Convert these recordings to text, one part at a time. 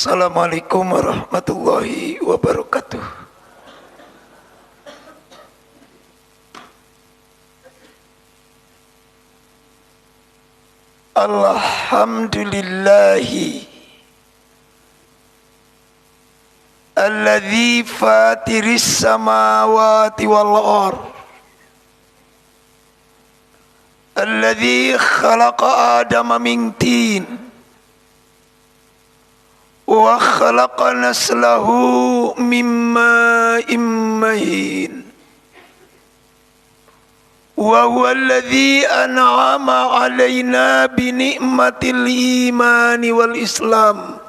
Assalamualaikum warahmatullahi wabarakatuh. Alhamdulillahi alladzi fatiris samawati wal ard alladzi khalaqa adama min tin wa khalaqa naslahu min ma'in mahin wa huwa alladzi an'ama 'alaina bi ni'matil imani wal islam.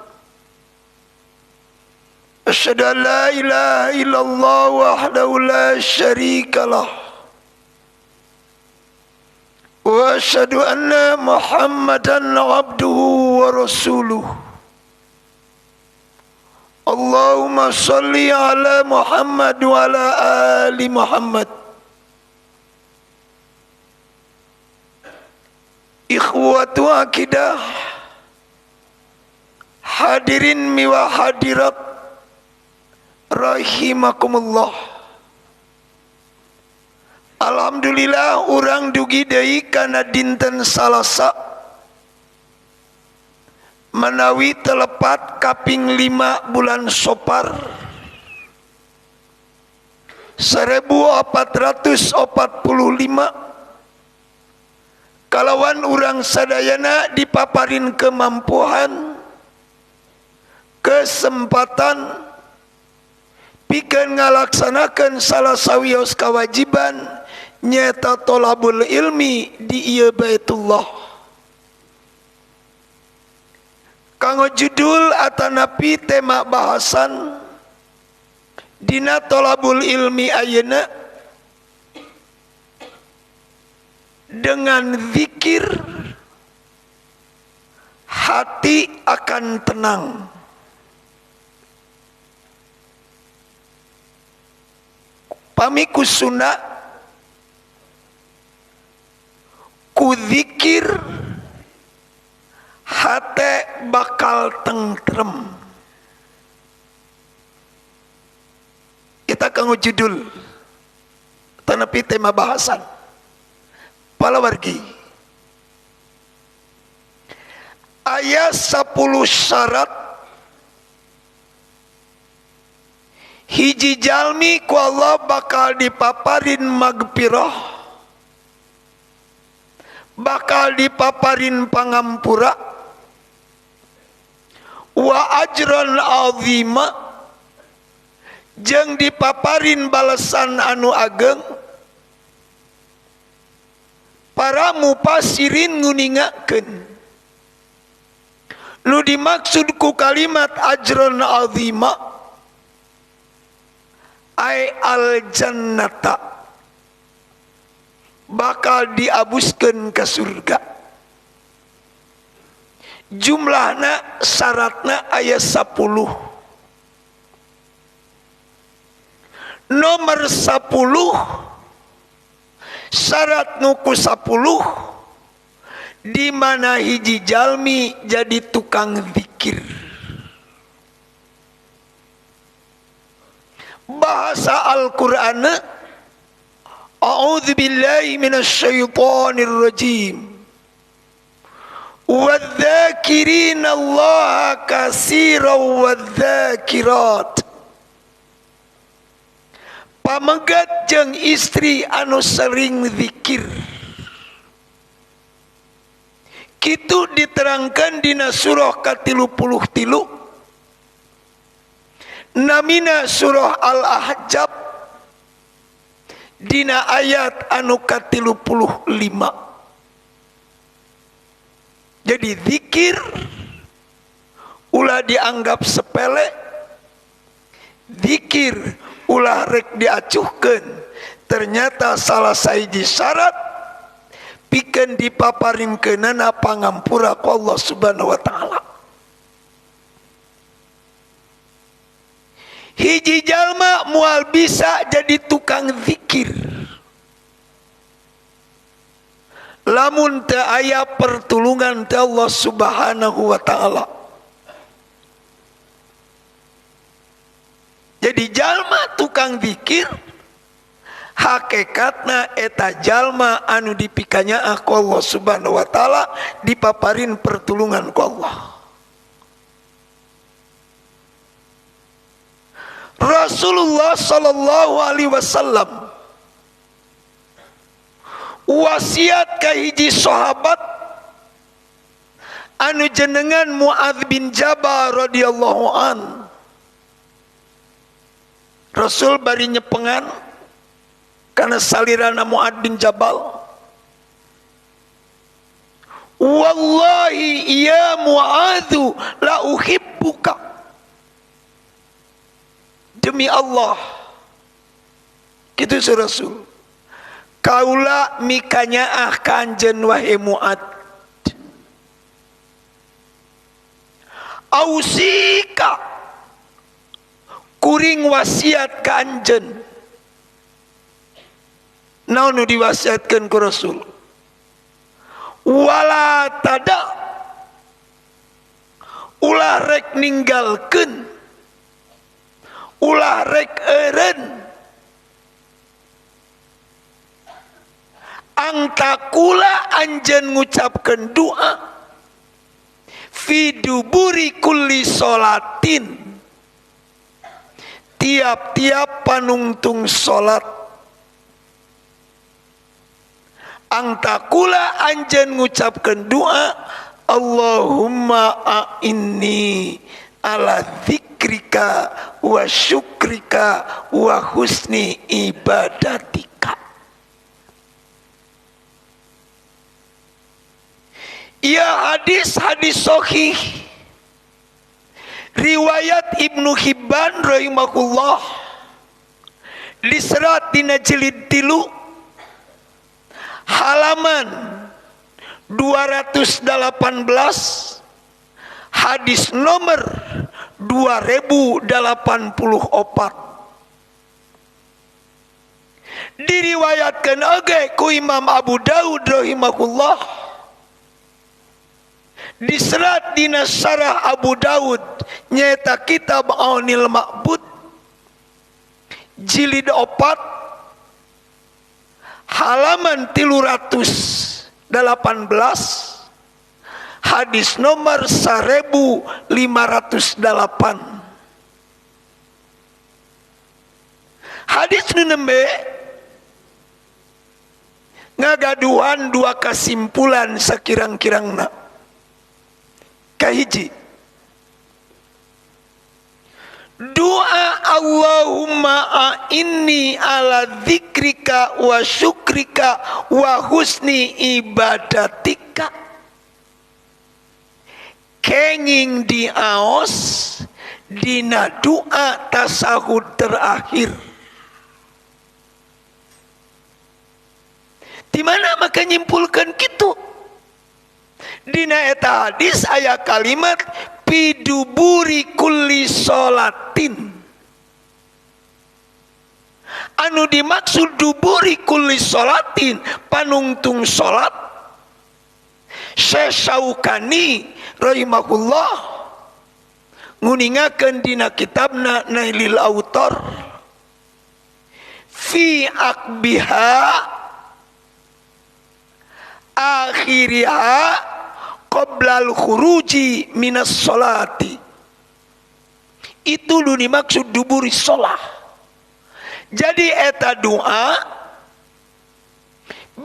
Asyhadu an la ilaha illallah wahdahu la syarika lah wa asyhadu anna Muhammadan 'abduhu wa rasuluh. Allahumma shalli ala Muhammad wa ala ali Muhammad. Ikhwatu akidah, hadirin miwa hadirat rahimakumullah. Alhamdulillah urang dugi deui kana dinten Salasa manawi telepat kaping 5 bulan Sopar 1445 kalawan urang sadayana dipaparin kemampuan, kesempatan pikeun ngalaksanakeun salah sawios kewajiban nyata tolabul ilmi di ieu Baitullah. Kanggo judul atanapi tema bahasan dina tolabul ilmi ayeuna dengan zikir hati akan tenang. Pami ku sunnah ku zikir hate bakal tentrem. Kita kanggo judul tanapi tema bahasan palawargi ayat 10 syarat hiji jalmi ku Allah bakal dipaparin magpirah, bakal dipaparin pangampura, wa ajran azima, jeung dipaparin balasan anu ageng. Para mupasirin nguningakeun nu dimaksud ku kalimat ajran azima ai al jannata, bakal diabuskeun ka surga. Jumlahna syaratna aya 10. Nomor 10 syarat nuku 10 di mana hiji jalmi jadi tukang zikir. Bahasa Al-Qur'an, a'udzubillahi minasyaitonir rajim. Wadz-dzakirina Allaha katsiran wadz-dzakirat. Pamegat jeung istri anu sering zikir. Kitu diterangkan dina surah ka-33 namina surah Al-Ahzab dina ayat anu ka-35. Jadi zikir ulah dianggap sepele, zikir ulah rek diacuhkeun. Ternyata salah sahiji syarat pikeun dipaparinkeunana pangampura ku Allah Subhanahu wa taala. Hiji jalma moal bisa jadi tukang zikir lamun teu aya pertulungan ti Allah Subhanahu wa taala. Jadi jalma tukang zikir hakikatna eta jalma anu dipikanyaah ku Allah Subhanahu wa taala, dipaparin pertulungan ku Allah. Rasulullah sallallahu alaihi wasallam wasiat ka hiji sahabat anu jenengan Muadz bin Jabal radhiyallahu an. Rasul bari nyepengan kana salirana Muadz bin Jabal. Wallahi ya Muadzu la uhibbuka. Demi Allah, kitu Rasul, kaula mikanyaah ka anjeun wahai Muadz. Ausika, kuring wasiat ka anjeun. Naon nu diwasiatkeun ku Rasul? Wala tada, ulah rek ninggalkeun, ulah rek eureun, angtakula anjeun ngucapkeun doa fi duburi kulli sholatin, tiap-tiap panungtung salat. Angtakula anjeun ngucapkeun doa Allahumma a'inni ala dzikrika wa syukrika wa husni ibadatika. Ya hadis-hadis sahih riwayat Ibnu Hibban rahimahullah diserat dina jilid 3 halaman 218 hadis nomor 2084. Diriwayatkan oge ku Imam Abu Daud rahimahullah diserat dina Syarah Abu Daud nyaeta kitab Aunil Ma'bud jilid 4 halaman 318 hadis nomor 1508. Hadis nu nembe ngagaduhan dua kesimpulan sakirang-kirangna. Kahiji, doa Allahumma a'inni ala dzikrika wa syukrika wa husni ibadatika kenging diaos dina doa tasahud terakhir. Di mana maka nyimpulkan kitu? Dina eta hadis aya kalimat piduburi kulli sholatin. Anu dimaksud duburi kulli sholatin panungtung sholat. Syekh Syaukani rahimahullah nguningakeun dina kitabna Nailil Autor fi akbiha akhiriha qoblal khuruji minas sholati. Itu lu dimaksud duburi sholah. Jadi eta doa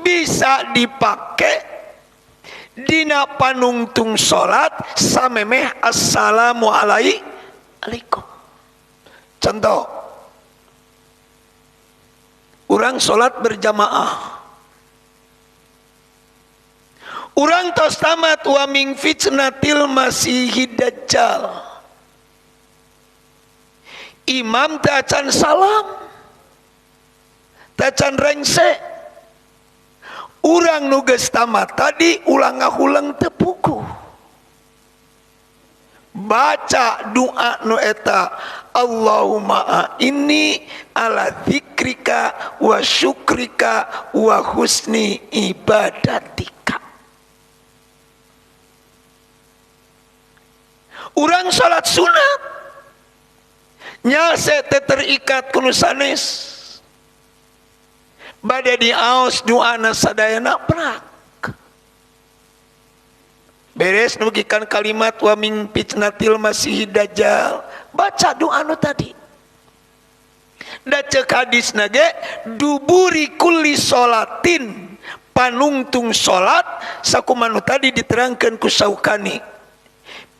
bisa dipakai dina panungtung sholat samemeh assalamualaikum. Contoh, orang sholat berjamaah, urang tos tamat wa min fitnatil masihid dajjal, imam tacan salam, tacan rengse, urang nu geus tamat tadi ulang ngahulang teu puguh. Baca doa nu eta Allahumma inni ala dzikrika wa syukrika wa husni ibadatika. Urang salat sunat Nyase teh terikat ku nu sanes. Bade diaos doana sadayana prak. Beres nugikan kalimat wa min fitnatil masihid dajjal, baca doa nu tadi. Da ceuk hadisna ge duburi kulli sholatin, panungtung salat sakumaha nu tadi diterangkeun ku Saukani.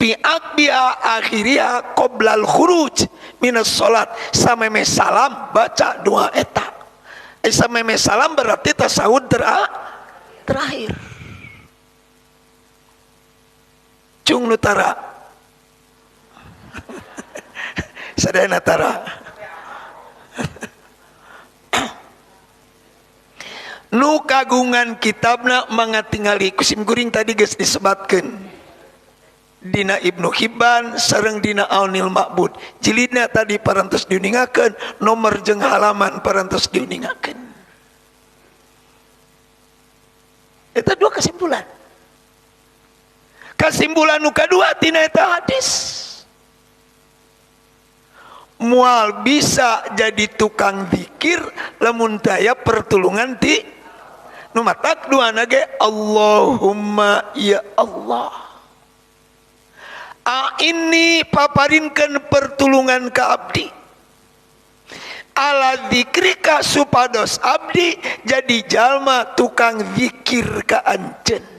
Fi aqbiha akhiriha qoblal khuruj minas salat, sameme salam baca doa eta. Sameme salam berarti tasawud terakhir. Cung nutara. Sadayana tara. Nu kagungan kitabna mangatingali kusim kuring tadi geus disebatkeun. Dina Ibnu Hibban sareng dina Aunil Ma'bud. Jilidna tadi parantos diuningakeun, nomor jeung halaman parantos diuningakeun. Eta dua kesimpulan. Kesimpulan nu kadua tina eta hadis. Moal bisa jadi tukang zikir lamun daya pertulungan ti nu matak duana ge Allahumma ya Allah. A ini paparinkeun pertulungan ka abdi. Ala zikrika supados abdi jadi jalma tukang zikir ka anjeun.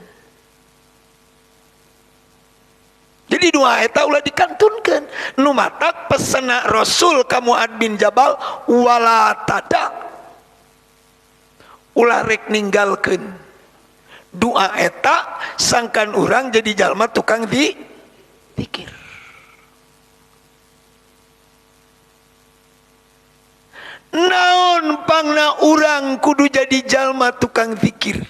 Jadi dua eta ulah dikantunkeun. Nu matak pesena Rasul ka Muad bin Jabal wala tada. Ulah rek ninggalkeun. Doa eta sangkan urang jadi jalma tukang zikir. Naon pangna urang kudu jadi jalma tukang zikir.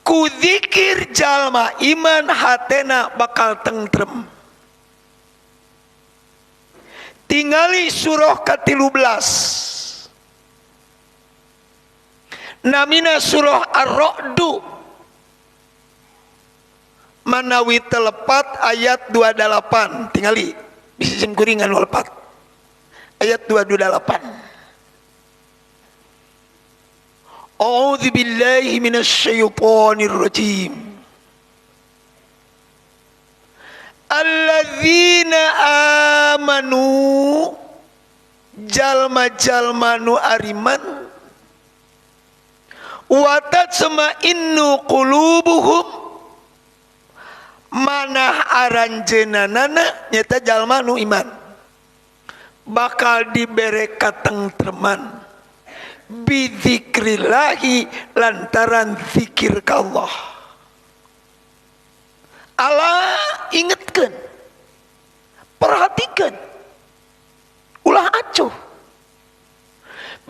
Ku zikir jalma iman hatena bakal tentrem. Tingali surah ke-13. Namina surah Ar-Ra'du. Manawi telepat ayat 28. Tingali bisi sim kuringan lepat. Ayat 28. A'udzu billahi minasyaitonir rajim. Alladzina amanu, jalma-jalma nu ariman, wa tatma'innu qulubuhum, manah aranjeunanana nyata jalma nu iman bakal dibere katengtreman bidzikrillahi lantaran zikir ka Allah. Allah ingetkeun, perhatikan, ulah acuh.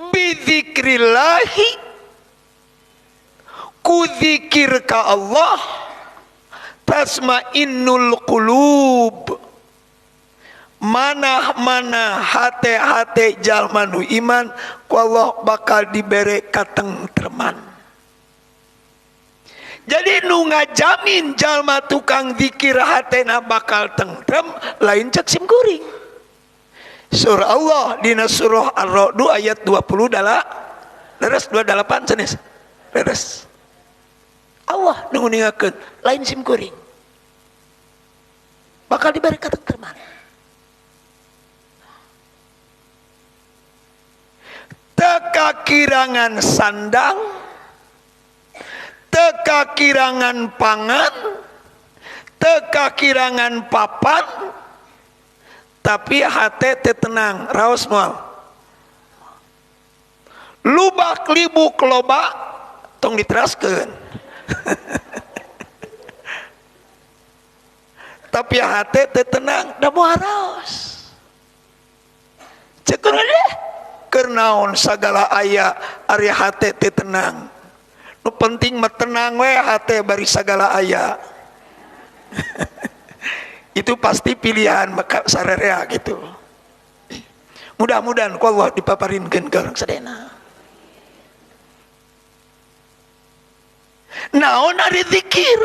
Bidzikrillahi, ku zikir ka Allah, tasmainnul qulub, manah-mana hate-hate jalma nu iman ku Allah bakal dibere katengtreman. Jadi nu ngajamin jalma tukang zikir hatena bakal tentrem lain cek sim kuring. Surah Allah dina surah Ar-Ra'd ayat 20 dala leres 28 sanes. Leres. Allah nu nguningakeun lain sim kuring. Bakal diberi katentreman. Teka kirangan sandang, teka kirangan pangan, teka kirangan papan, tapi hate teu tenang, raos moal. Lubak libuk loba tong diteraskeun. Tapi hate teu tenang, da moal raos. Ceuk deh, keur naon sagala aya ari hate teu tenang. Nu penting mah tenang we hate bari sagala aya. Itu pasti pilihan maka sarerea gitu. Mudah-mudahan ku Allah dipaparinkeun ka urang sadayana. Naon ari zikir?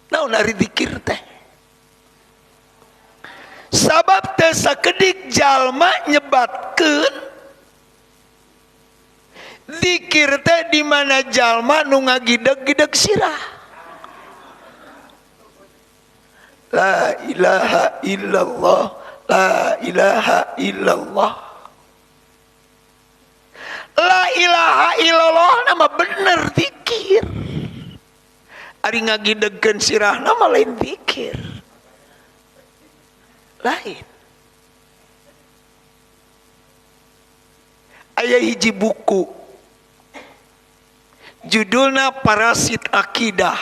Naon ari zikir teh? Sabab teu sakedik jalma nyebatkeun zikir teh di mana jalma nu ngagideg-gideg sirah. La ilaha illallah, la ilaha illallah. La ilaha illallah nama bener zikir. Ari ngagidegkeun sirah nama lain zikir. Lain. Aya hiji buku judulna Parasit Akidah.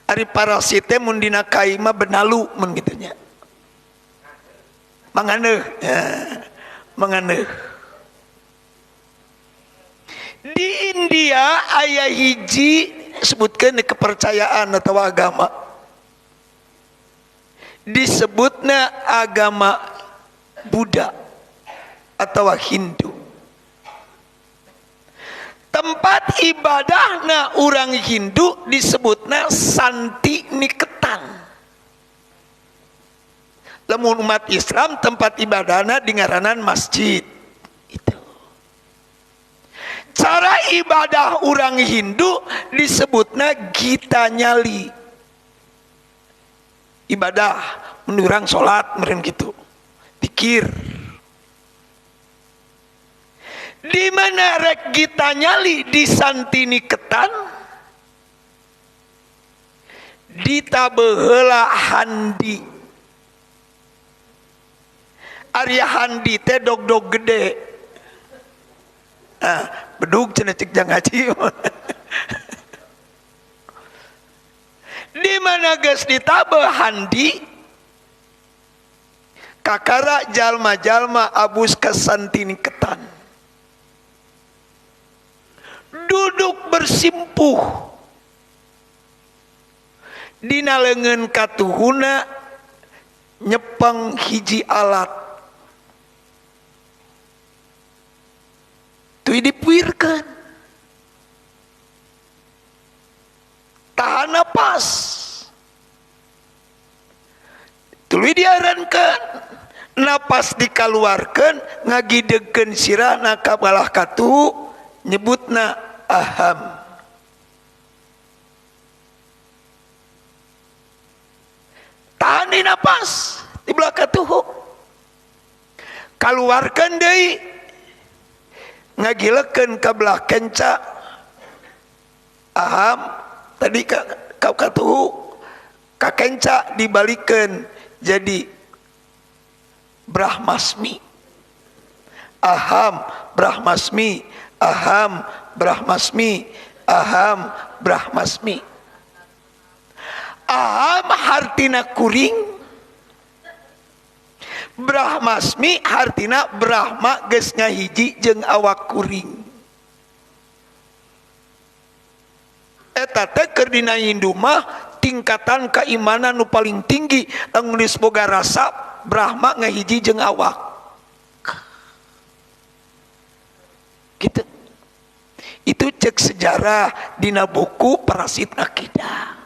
Ari parasit teh mun dina kai mah benalu mun kitu nya. Manganeuh, ya, manganeuh. Di India aya hiji sebutkeun kepercayaan atau agama. Disebutna agama Buddha atau Hindu. Tempat ibadahna orang Hindu disebutna Santi Niketan. Lamun umat Islam tempat ibadahna di ngaranan masjid. Itu. Cara ibadah orang Hindu disebutna Gita Nyali. Ibadah menurang salat meureun kitu. Dikir. Di mana rek Gita Nyali di Santiniketan ditabeheula handi. Arya handi teh dog-dog gede. Ah, bedug cenah cek jang haji. Di mana geus ditabeh handi kakara jalma-jalma abus ka Santiniketan. Duduk bersimpuh dina leungeun katuhuna nyepeng hiji alat tuluy dipuirkeun tahan napas tuluy diarankeun napas dikaluarkeun ngagidegkeun sirahna ka balah katuhu nyebutna aham. Tahan di napas di belakang tuhu kaluarkan deui ngagilekeun ka belah kenca aham tadi ka katuhu ka kenca dibalikeun jadi Brahmasmi. Aham Brahmasmi, aham Brahmasmi, aham Brahmasmi. Aham hartina kuring, Brahmasmi hartina Brahma geus ngahiji jeung awak kuring. Eta teh keur dina Hindu mah tingkatan keimanan nu paling tinggi geus boga rasa Brahma ngahiji jeung awak. Gitu. Itu cek sejarah dina buku Parasit Akidah.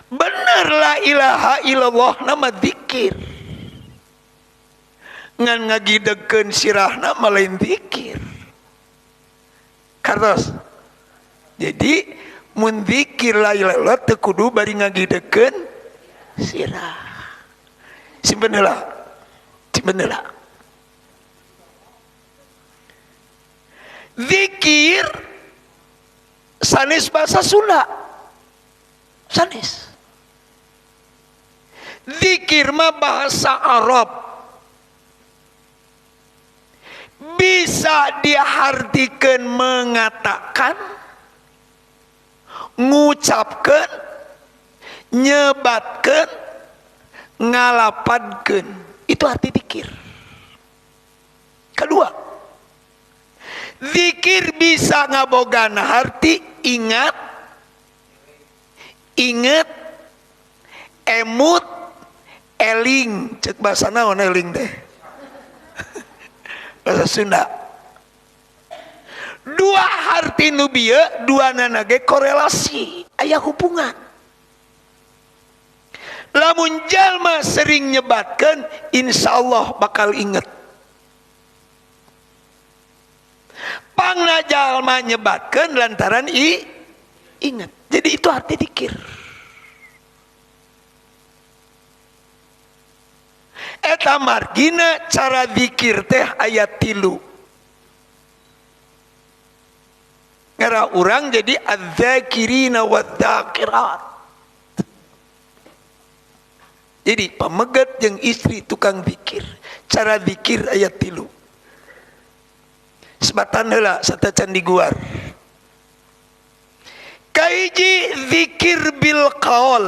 Bener la ilaha illallah nama zikir. Ngan ngagidegkeun sirahna mah lain zikir. Kartos. Jadi mun zikir la ilaha illallah teu kudu bari ngagidegkeun sirah. Simpen heula. Simpen heula. Zikir sanes bahasa Sunda. Sanes. Zikir mah bahasa Arab. Bisa diartikan mengatakan, ngucapkan, nyebatkan, ngalapadkan. Itu arti zikir. Kedua, zikir bisa ngabogana arti ingat, inget, emut, eling. Cek bahasa naon eling teh? Bahasa Sunda. Dua arti nu bieu, dua nanage korelasi, aya hubungan. Lamun jalma sering nyebatkeun, insyaallah bakal inget. Pangna jalma nyebatkeun lantaran inget. Jadi itu arti zikir. Eta margina cara zikir teh ayat 3. Ngara urang jadi adz-dzakirina wadz-dzakirat. Jadi pamegat jeung istri tukang zikir. Cara zikir ayat 3. Sebatan heula satacan diguar. Kahiji zikir bil qaul.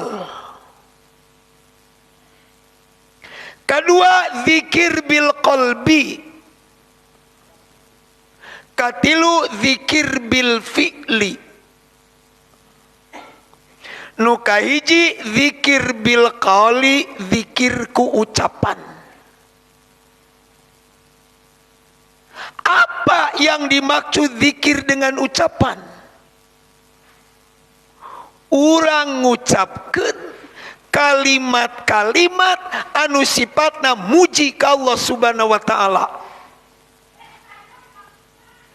Kedua zikir bil qalbi. Katilu zikir bil fi'li. Nu kahiji zikir bil qauli, zikir ku ucapan. Apa yang dimaksud zikir dengan ucapan? Urang ngucapkeun kalimat-kalimat anu sifatna muji ka Allah Subhanahu wa taala.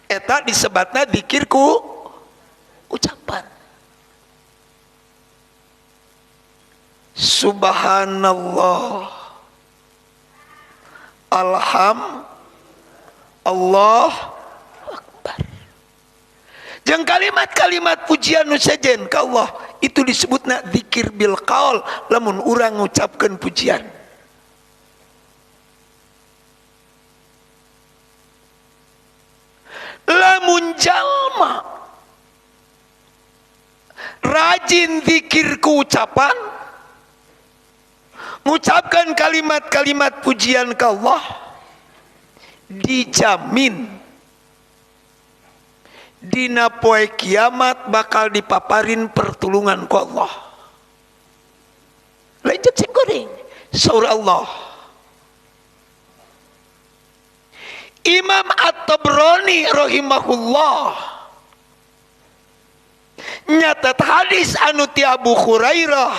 Eta disebatna zikir ku ucapan. Subhanallah, alham, Allah Akbar. Jeung kalimat-kalimat pujian nu sejen ka Allah itu disebutna zikir bil qaul lamun urang ngucapkeun pujian. Lamun jalma rajin zikir ku ucapan, mengucapkan kalimat-kalimat pujian ke Allah, dijamin dina poe kiamat bakal dipaparin pertulungan ku Allah. Lain cek sing goreng saur Allah. Imam At-Tabrani rahimahullah nyatat hadis anu ti Abu Hurairah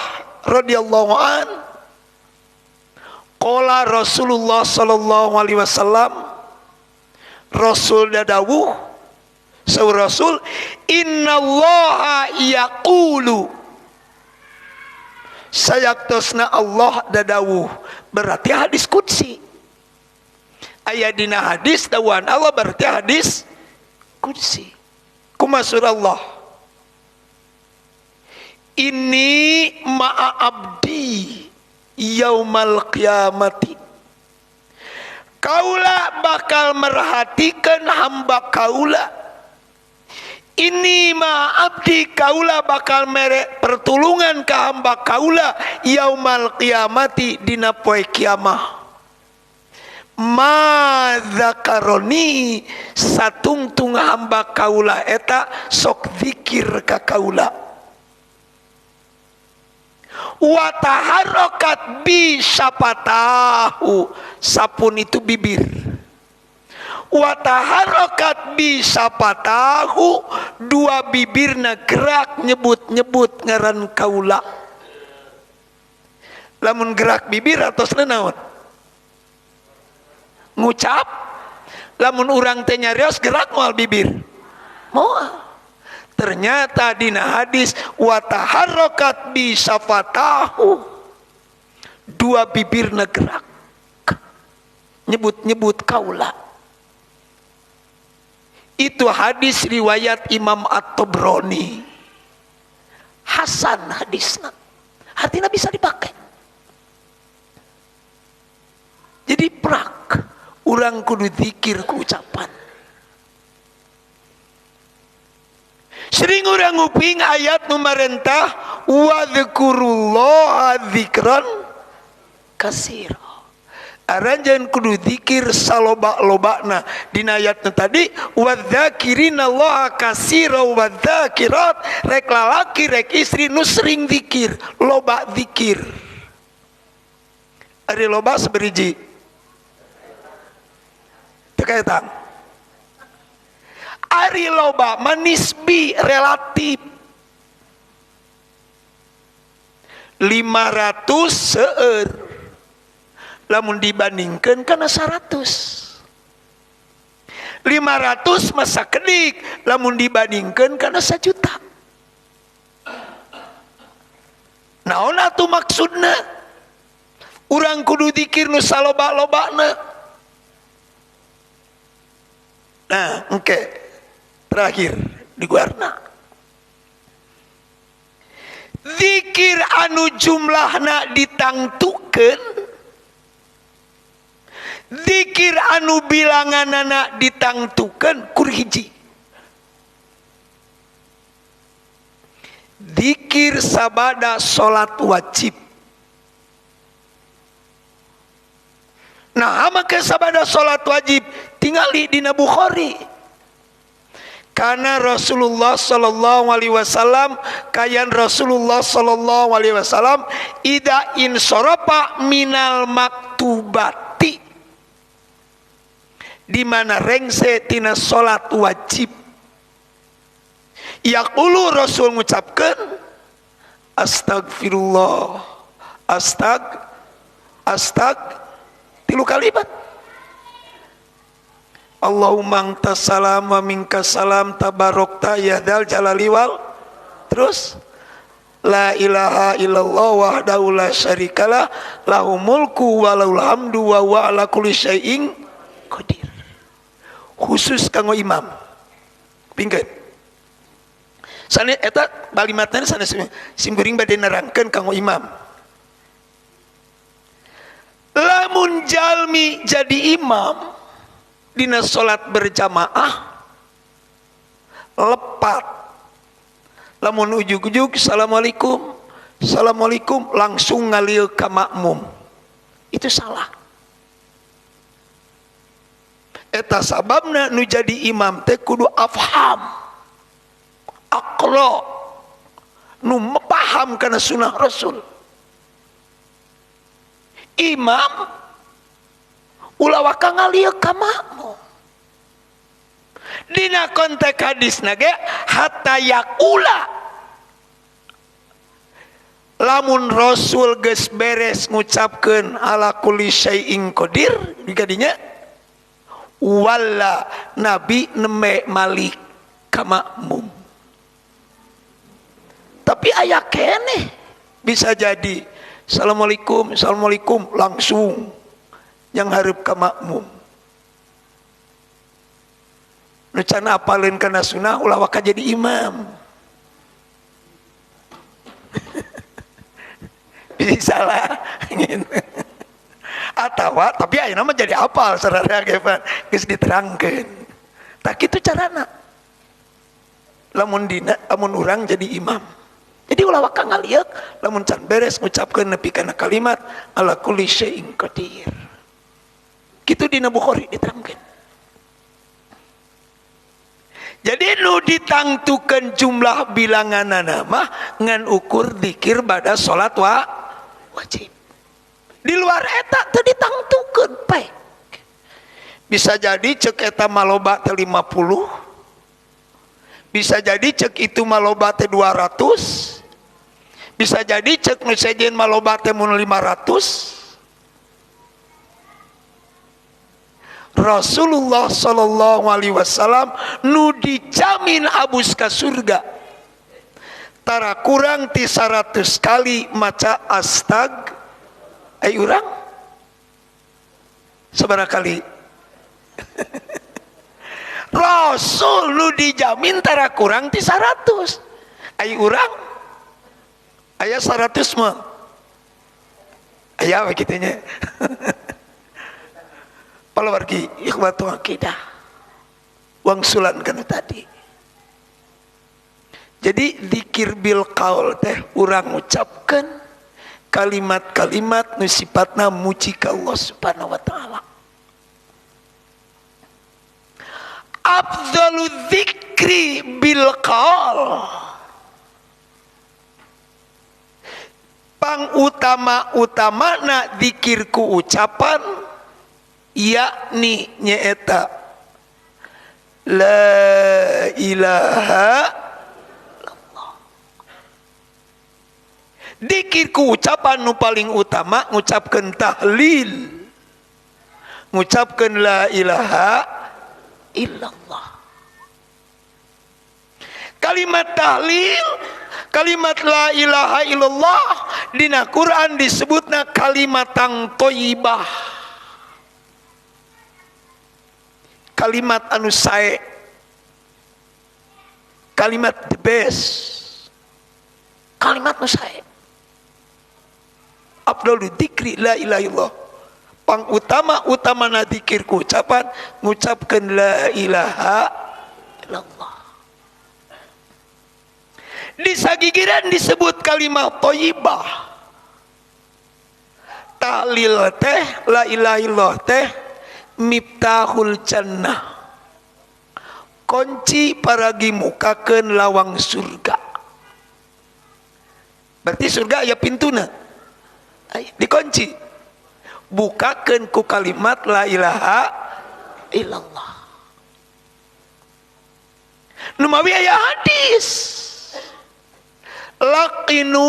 radhiyallahu an, qala Rasulullah sallallahu alaihi wasallam, Rasul dadawuh, saur Rasul, innallaha yaqulu, sayaktosna Allah dadawuh. Berarti hadis qudsi. Aya dina hadis dawuhan Allah berarti hadis qudsi. Kumaha surah Allah? Ini ma'a abdi yaumal qiyamati. Kaula bakal merhatikan hamba kaula. Ini ma abdi, kaula bakal mere pertulungan ke hamba kaula yaumal qiyamati dina poe kiamah. Ma zakaroni, satungtung hamba kaula eta sok zikir ka kaula. Wa taharrakat bi syafatahu, sapun itu bibir. Wa taharrakat bi syafatahu, dua bibirna gerak nyebut-nyebut ngaran kaula. Lamun gerak bibir atosna naon? Ngucap. Lamun urang teh nyarios gerak moal bibir? Moal. Ternyata dina hadis wa taharrakat bi syafatahu, dua bibirna gerak nyebut-nyebut kaula. Itu hadis riwayat Imam At-Tabrani. Hasan hadisna. Artinya bisa dipakai. Jadi prak urang kudu zikir ku ucapan. Sering urang nguping ayat nu marentah wadzkurullaha dzikran katsira. Aranjeun kudu zikir saloba-lobana. Dina ayat nu tadi wadzakirinallaha katsira wadzakirat, rek lalaki rek istri nu sering zikir, loba zikir. Ari loba saberiji? Teu kaetang. Ari loba manisbi relatif. 500 seueur lamun dibandingkeun kana 100. 500 masa kedik lamun dibandingkeun kana 1 juta. Naon atuh maksudna? Urang kudu zikir nu saloba-lobana. Nah, engke terakhir di guarna. Zikir anu jumlahna ditangtukeun, zikir anu bilanganana ditangtukeun kur hiji. Zikir sabada salat wajib. Nah, make sabada salat wajib tingali dina Bukhari. Karena Rasulullah sallallahu alaihi wasallam kayan Rasulullah sallallahu alaihi wasallam ida insoropa minal maktubati, di mana rengse tina salat wajib. Yaqulu Rasul ngucapkeun astagfirullah, astag astag tilu kalimat. Allahumma antas salam wa minkas salam tabarokta ya dzal jalali wal. Terus la ilaha illallah wahdahu la syarikalah lahu mulku wa lahul hamdu wa huwa ala kulli syai'in qadir. Khusus kanggo imam. Pingkeun. Sanes eta balimatna sanes simkuring bade nerangkeun kanggo imam. Lamun jalmi jadi imam dina salat berjamaah lepat, lamun ujug-ujug assalamualaikum assalamualaikum langsung ngalil ka makmum, itu salah. Eta sababna nu jadi imam teh kudu afham, aqra, nu paham kana sunah Rasul. Imam ulah waka ngalieuk ka makmum. Dina konteks hadisna ge hatta yaqula, lamun Rasul geus beres ngucapkeun ala kulli syai'in qadir dikadinya wala nabi neme malik ka makmum. Tapi aya keneh bisa jadi assalamualaikum assalamualaikum langsung yang hareup ka makmum. Nu can apaleun kana sunah ulah waka jadi imam. Bisa salah. Atawa tapi ayeuna mah jadi apal sararea ge geus diterangkeun. Tah kitu carana. Lamun dina lamun urang jadi imam. Jadi ulah waka ngalieuk lamun can beres ngucapkeun nepi kana kalimat ala kulli syai'in qadir. Kitu dina Bukhari diterangkeun. Jadi nu ditangtukeun jumlah bilanganana mah ngan ukur dzikir pada salat wajib. Di luar eta teu ditangtukeun pae. Bisa jadi cek eta maloba teh 50. Bisa jadi cek itu maloba teh 200. Bisa jadi cek nu sejen maloba teh mun 500. Rasulullah sallallahu alaihi wasallam nu dijamin abus ka surga tara kurang ti 100 kali maca astag. Ai urang sabaraha kali? Rasul nu dijamin tara kurang ti 100. Ai urang aya 100 mah aya we kitu nya. Palawargi ikhwatu akidah wangsulan kana tadi. Jadi zikir bil qaul teh urang ngucapkeun kalimat-kalimat nu sifatna muji ka Allah Subhanahu wa taala. Afdalu dzikri bil qaul, pangutama-utamana zikir ku ucapan yakni nyaeta la ilaha illallah. Dikir ku ucapan nu paling utama ngucapkeun tahlil, ngucapkeun la ilaha illallah. Kalimat tahlil, kalimat la ilaha illallah dina Quran disebutna kalimatang thayyibah, kalimat anu sae, kalimat the best, kalimat nu sae. Afdalu dzikri la ilaha illallah. Pangutama utamana dzikir ku ucapan ngucapkeun la ilaha illallah. Disagigiran disebut kalimat thayyibah. Tahlil teh la ilaha illallah teh miftahul jannah, kunci paragi mukakeun lawang surga. Berarti surga aya pintuna, dikunci, bukakeun ku kalimat la ilaha illallah. Numawi aya hadis, laqinu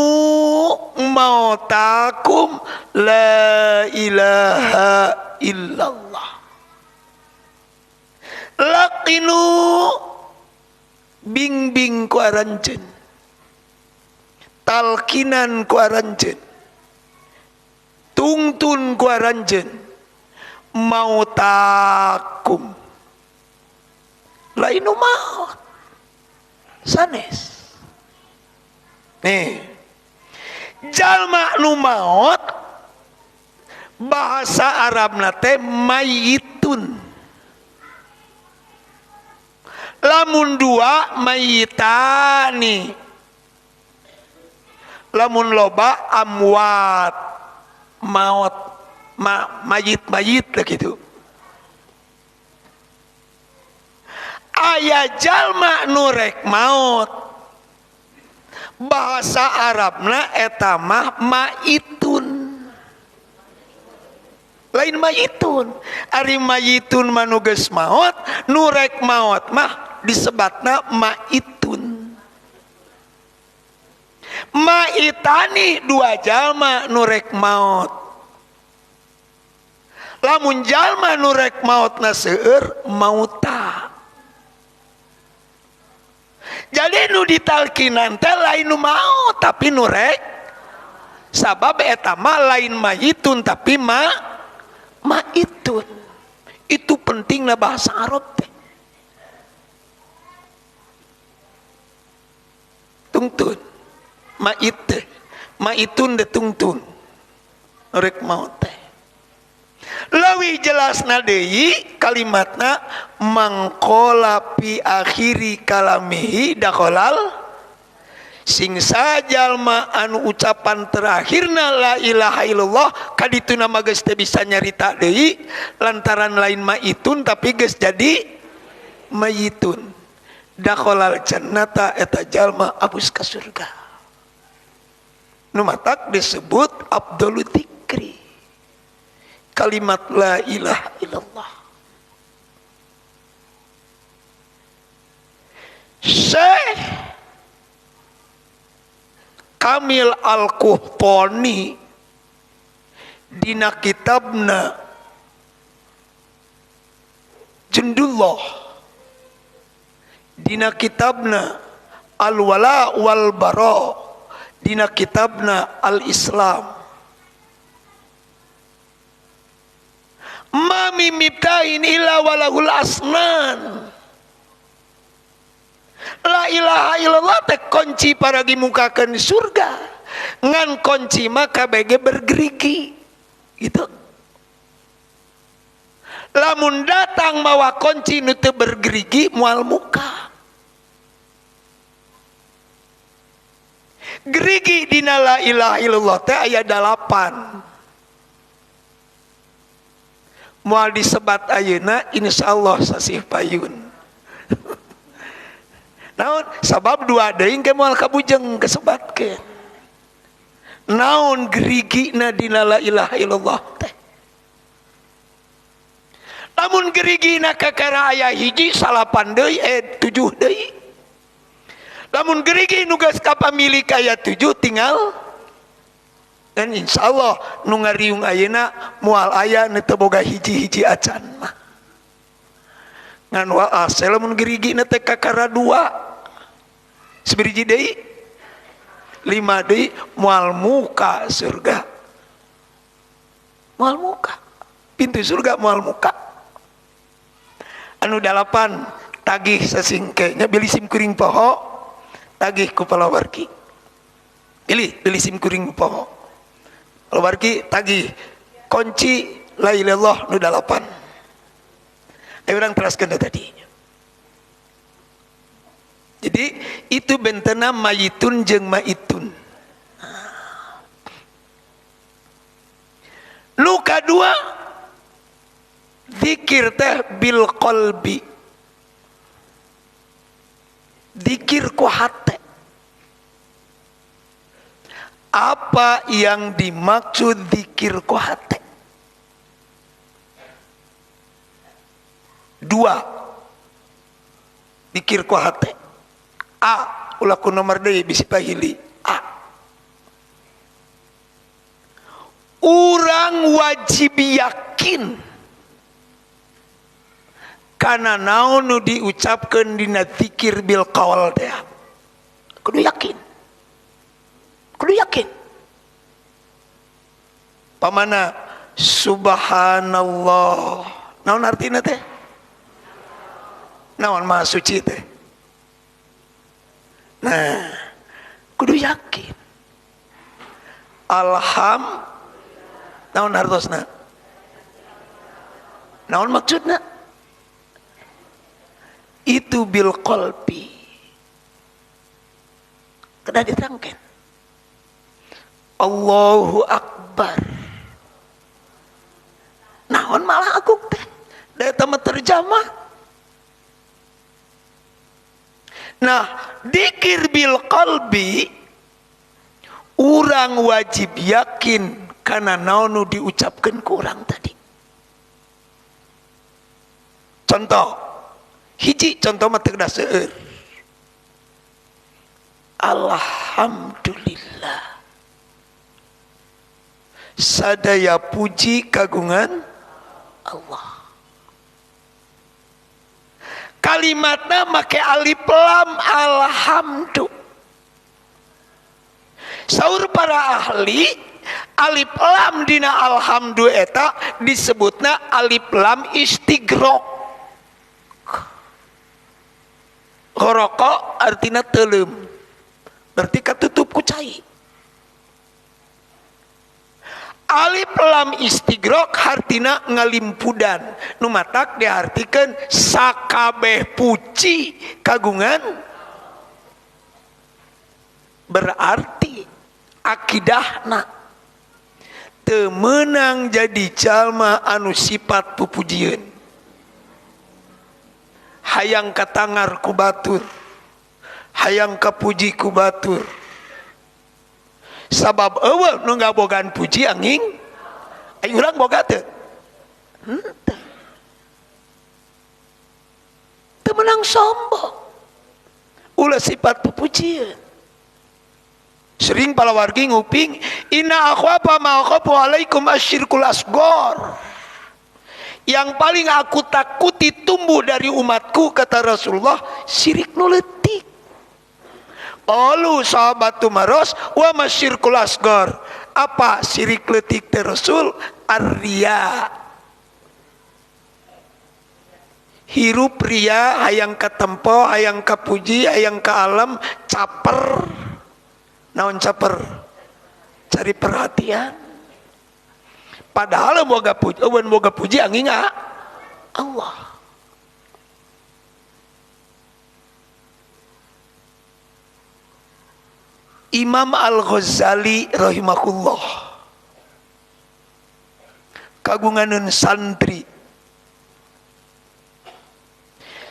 mautakum la ilaha illallah. Laqinu bingbing ku aranjeun, talkinan ku aranjeun, tungtun ku aranjeun, mautakum lainu maut sanes. Nih, jalma nu maot bahasa Arabna teh mayitun. Lamun dua mayitani, lamun loba amwat, maot, mayit mayit lah gitu. Aya jalma nu rek maot, bahasa Arabna eta mah maitun, lain mayitun. Ari mayitun mah nu geus maot, nu rek maot mah disebatna maitun. Maitani dua jalma nu rek maot. Lamun jalma nu rek maotna seueur mauta. Jadi nu ditalkinan teh lain nu maot tapi nu rek, sabab eta mah lain mayitun tapi maitun. Itu pentingna bahasa Arab teh. Tungtun mait teh, maitun teh tungtun rek maot teh. Leuwih jelasna deui kalimatna mangqala fi akhiri kalamihi dakhalal, sing sajalma anu ucapan terakhirna la ilaha illallah kadituna mah geus teu bisa nyarita deui lantaran lain maitun tapi geus jadi mayitun. Dakhalal jannata eta jalma abus ka surga. Nu matak disebut afdalu dzikri, kalimat la ilaha illallah. Syekh Kamil Al-Quhtani dina kitabna Jundullah, dina kitabna Al-Wala wal Bara, dina kitabna Al-Islam, ma min mibtain illa walahul asnan. La ilaha illallah teh kunci paragi mukakeun surga. Ngan kunci mah kabege bergerigi gitu. Lamun datang mawa kunci nu teu bergerigi moal muka. Gerigi dina la ilaha illallah teh aya 8. Moal disebat ayeuna insyaallah sasih payun. Naon sabab dua deui ke moal kabujeng kesebatkeun. Naon gerigina dina la ilaha illallah teh? Lamun gerigina kakara aya hiji salapan deui 7 deui. Lamun gerigi nu geus kapamilik aya 7 tinggal Dan insyaallah nu ngariung ayeuna moal aya nu teu boga hiji-hiji acan mah. Ngan wa asal mun gerigina teh kakara dua. Sabiriji deui lima deui moal muka surga. Moal muka. Pintu surga moal muka. Anu dalapan tagih sasingke nya bilih sim kuring poho tagih ku palawargi. Bilih bilih sim kuring poho. Palawargi tagih kunci la ilallah nu dalapan. Ayo urang teraskeun tadi. Jadi itu bentena mayitun jeung maitun. Nu kadua zikir teh bil qalbi. Zikir ku hate. Apa yang dimaksud zikir ku hate? Dua. Zikir ku hate. A, ulah ku nomor deui bisi pahili. A. Urang wajib yakin kana naon nu diucapkeun dina zikir bil qaul teh. Kudu yakin. Kudu yakin. Pamana subhanallah. Naon artina teh? Naon maha suci teh? Nah, kudu yakin. Alham naon hartosna? Naon maksudna? Itu bil qalbi. Kena diterangkan. Allahu Akbar. Naon malah aku teh? Da eta mah terjemah. Nah, dikir bil qalbi urang wajib yakin kana naon nu diucapkeun ku urang tadi. Contoh, hiji contoh mah teu seueur. Alhamdulillah. Sadaya puji kagungan Allah. Kalimatna make alif lam alhamdu. Saur para ahli, alif lam dina alhamdu eta disebutna alif lam istigrok. Horoko artina teuleum. Berarti katutup ku cai. Alif lam istigrok hartina ngalimpudan. Nu matak diartikeun sakabeh puji kagungan. Berarti akidahna teu meunang jadi jalma anu sifat pupujieun. Hayang katangar ku batur, hayang kapuji ku batur. Sabab eueuh nu ngabogaan puji angin, ayo urang boga teu? Henteu. Teu meunang sombong. Ulah sifat pupujieun. Sering palawargi nguping, inna akhwafa ma akhafu alaikum asyirkul asghar. Yang paling aku takuti tumbuh dari umatku, kata Rasulullah, syirik nu leutik. Qalu sahabat tumaros wa masyirkul asghar. Apa syirik leutik teh Rasul? Ar-riya. Hirup ria, hayang katempo, hayang kapuji, hayang ka alam, caper. Naon caper? Cari perhatian. Padahal boga puji, eueun boga puji angin Allah. Imam Al-Ghazali rahimahullah kagunganeun santri.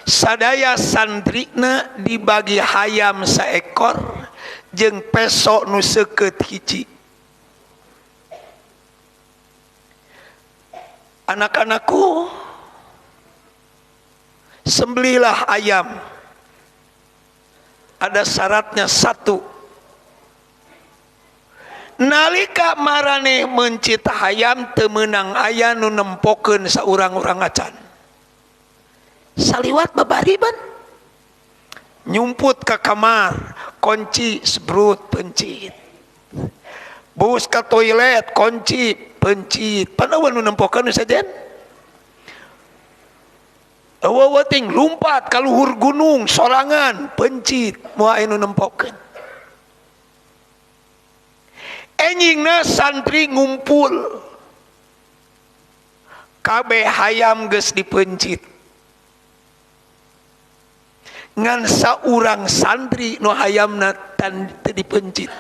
Sadaya santrina dibagi hayam saekor jeung peso nu seukeut hiji. Anak-anakku, sembelilah ayam. Ada syaratnya satu. Nalika maraneh mencit hayam teu meunang aya nu nempokeun saurang-urang acan. Saliwat babariban nyumput ka kamar, kunci sebrut pencit. Bus ka toilet kunci pencit. Pan eueuh nu nempokeun sajen. Eueuh ting lumpat ka luhur gunung sorangan pencit moal aya nu nempokeun. Enjingna santri ngumpul kabeh hayam geus dipencit ngan saurang santri nu hayamna teu dipencit.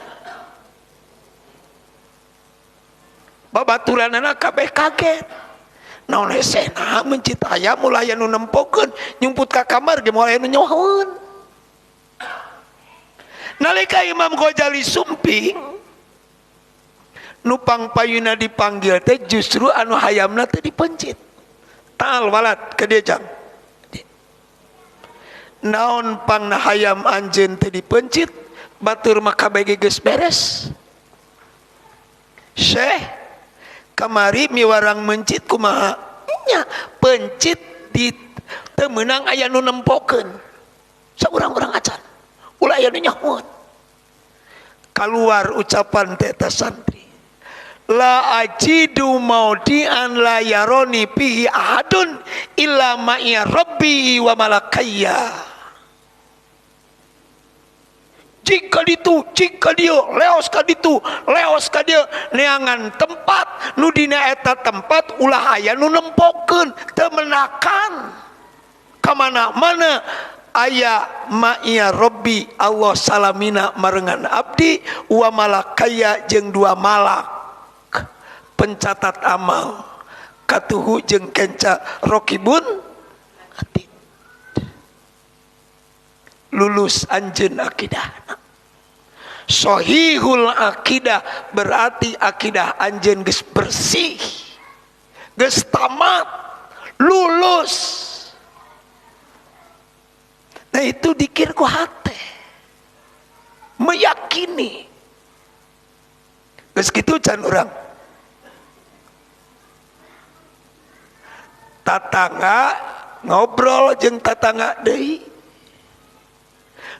Babaturanana kabeh kaget, naon hesena mencit hayam ulah aya nu nempokeun, nyumput ka kamar ge moal aya nu nyohoeun. Nalika Imam Ghazali sumping, nupang payuna dipanggil teh justru anu hayamna teh dipencit. Tal walat ke dia jang. Naon pangna hayam anjeun teh dipencit, batur mah kabeh geus beres. Syekh kamari miwarang mencit kumaha? Nya pencit di teu meunang aya nu nempokeun. Saurang-urang acan. Ulah aya nu nyahoeun. Kaluar ucapan teh eta santri. La ajidu maudian la yaroni fihi ahadun illa ma'iya rabbi wa malakayya. Jika ditu, jika dia, leos ka ditu, leos ka dia, neangan tempat nu dina eta tempat ulah aya nu nempokeun, teu menakan ka mana-mana aya ma'iya rabbi Allah salamina marengan abdi wa malakayya jeung dua malak pencatat amal katuhu jeung kenca rokibun atid. Lulus anjeun akidah. Sohihul akidah berarti akidah anjeun geus bersih, geus tamat, lulus. Nah itu dikir ku hate, meyakini. Geus kitu can urang. Tatangga ngobrol jeung tatangga deui,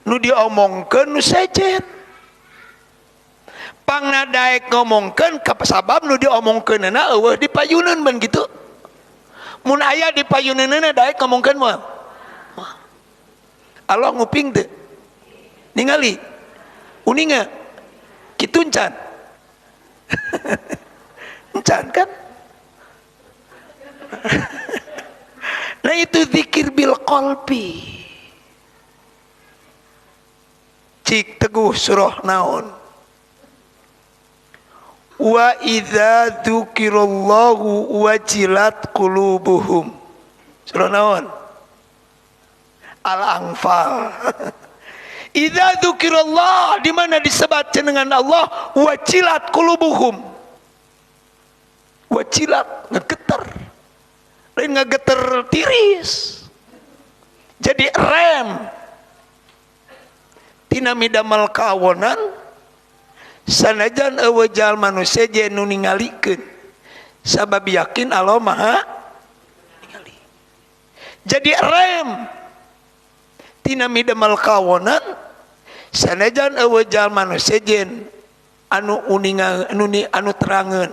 nu diomongkeun nu sejen, pangna daek ngomongkeun sabab nu diomongkeunna eueuh dipayuneun ben kitu. Mun aya dipayuneunna daek ngomongkeun moal. Allah nguping teu ningali uninga kitu encan. Encan kan? Nah itu zikir bil qalbi. Cik teguh surah naon. Wa idza dzukirallahu wajilat qulubuhum. Surah naon? Al-Anfal. Idza dzukirallah, di mana disebat dengan Allah, wajilat qulubuhum. Wajilat ngegeter. Lain ngegeter tiris. Jadi rem. Tina midamal kawonan sanajan eueuh jalma nu sejen nu ningalikeun sabab yakin Allah Maha ningali. Jadi rem tina midamal kawonan sanajan eueuh jalma nu sejen anu uninga anu terangeun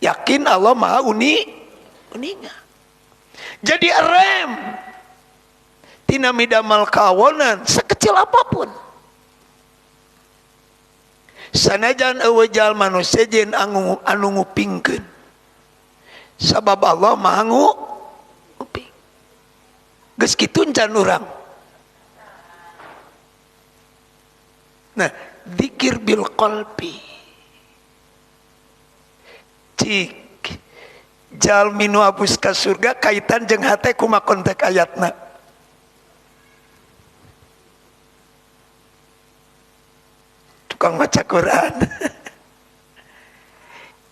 yakin Allah Maha uninga. Jadi rem tina midamal kawonan sekecil apapun. Sanajan eueuh jalma nu sejen anu ngupingkeun sabab Allah Maha nguping. Geus kitu encan urang. Nah, zikir bil qalbi. Cik jalmi nu abus ka surga kaitan jeung hate kumaha kontek ayatna. Tukang maca Quran.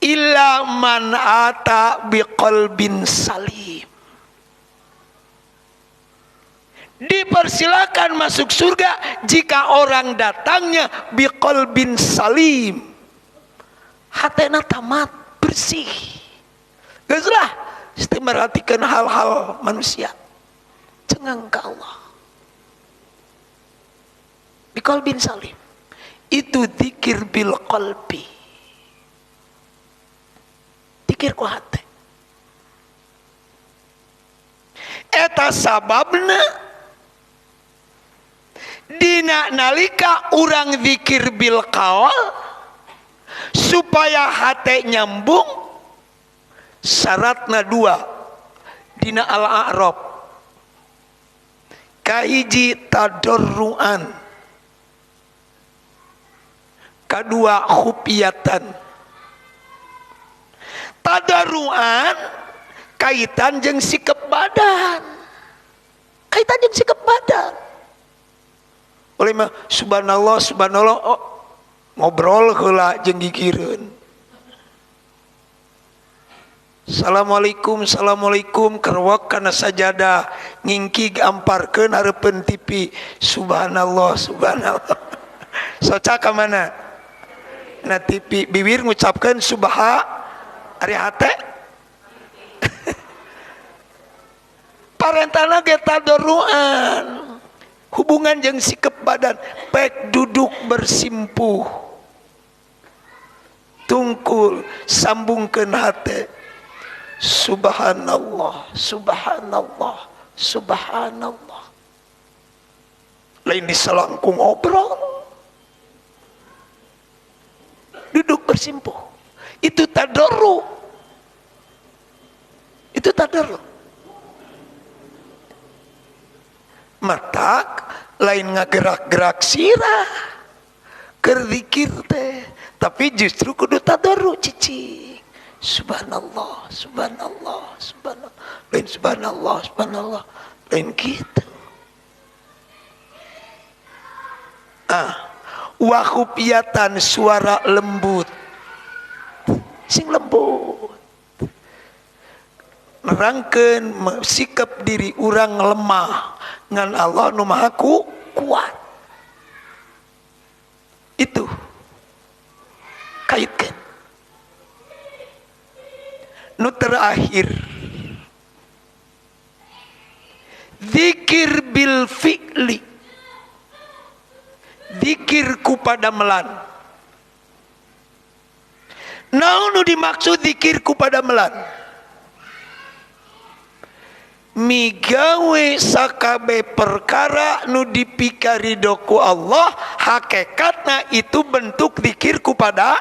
Illa man ata biqalbin salim. Dipersilakan masuk surga jika orang datangnya biqalbin salim. Hatena tamat bersih. Geus lah teu merhatikeun hal-hal manusia. Cengang ka Allah. Biqalbin salim. Itu dzikir bil qalbi. Dzikir ku hate. Eta sababna dina nalika urang dzikir bil qaul supaya hate nyambung, syaratna dua dina al-a'rab. Kahiji tadarruan, kadua khufiyatan. Tadarruan kaitan jeung sikap badan, kaitan jeung sikap badan. Oleh mah subhanallah subhanallah, oh, ngobrol heula jeung gigireun. Assalamualaikum assalamualaikum, kerwak kana sajadah, ngingkig amparkeun hareupeun TV. Subhanallah subhanallah. Soca ka mana? Na TV bibir ngucapkeun subha, ari hate. Parentana ge tadarruan. Hubungan jeung sikap badan, pek duduk bersimpuh, tungkul sambungkeun hate. Subhanallah subhanallah subhanallah. Lain diselangkung obrol, duduk bersimpuh, itu tadarru, itu tadarru. Matak lain ngagerak-gerak sirah keur zikir teh, tapi justru kudu tadarru cicing. Subhanallah subhanallah subhanallah, lain subhanallah subhanallah, lain gitu. Ah, wa khufiyatan, suara lembut, sing lembut, nerangkeun sikap diri urang lemah ngan Allah nu maha kuat. Itu kaitkan. Nu terakhir, zikir bil fi'li, zikir ku pada melan. Naon nu dimaksud zikir ku pada melan? Migawe sakabe perkara nu dipikarido ku Allah, hakikatna itu bentuk zikir ku pada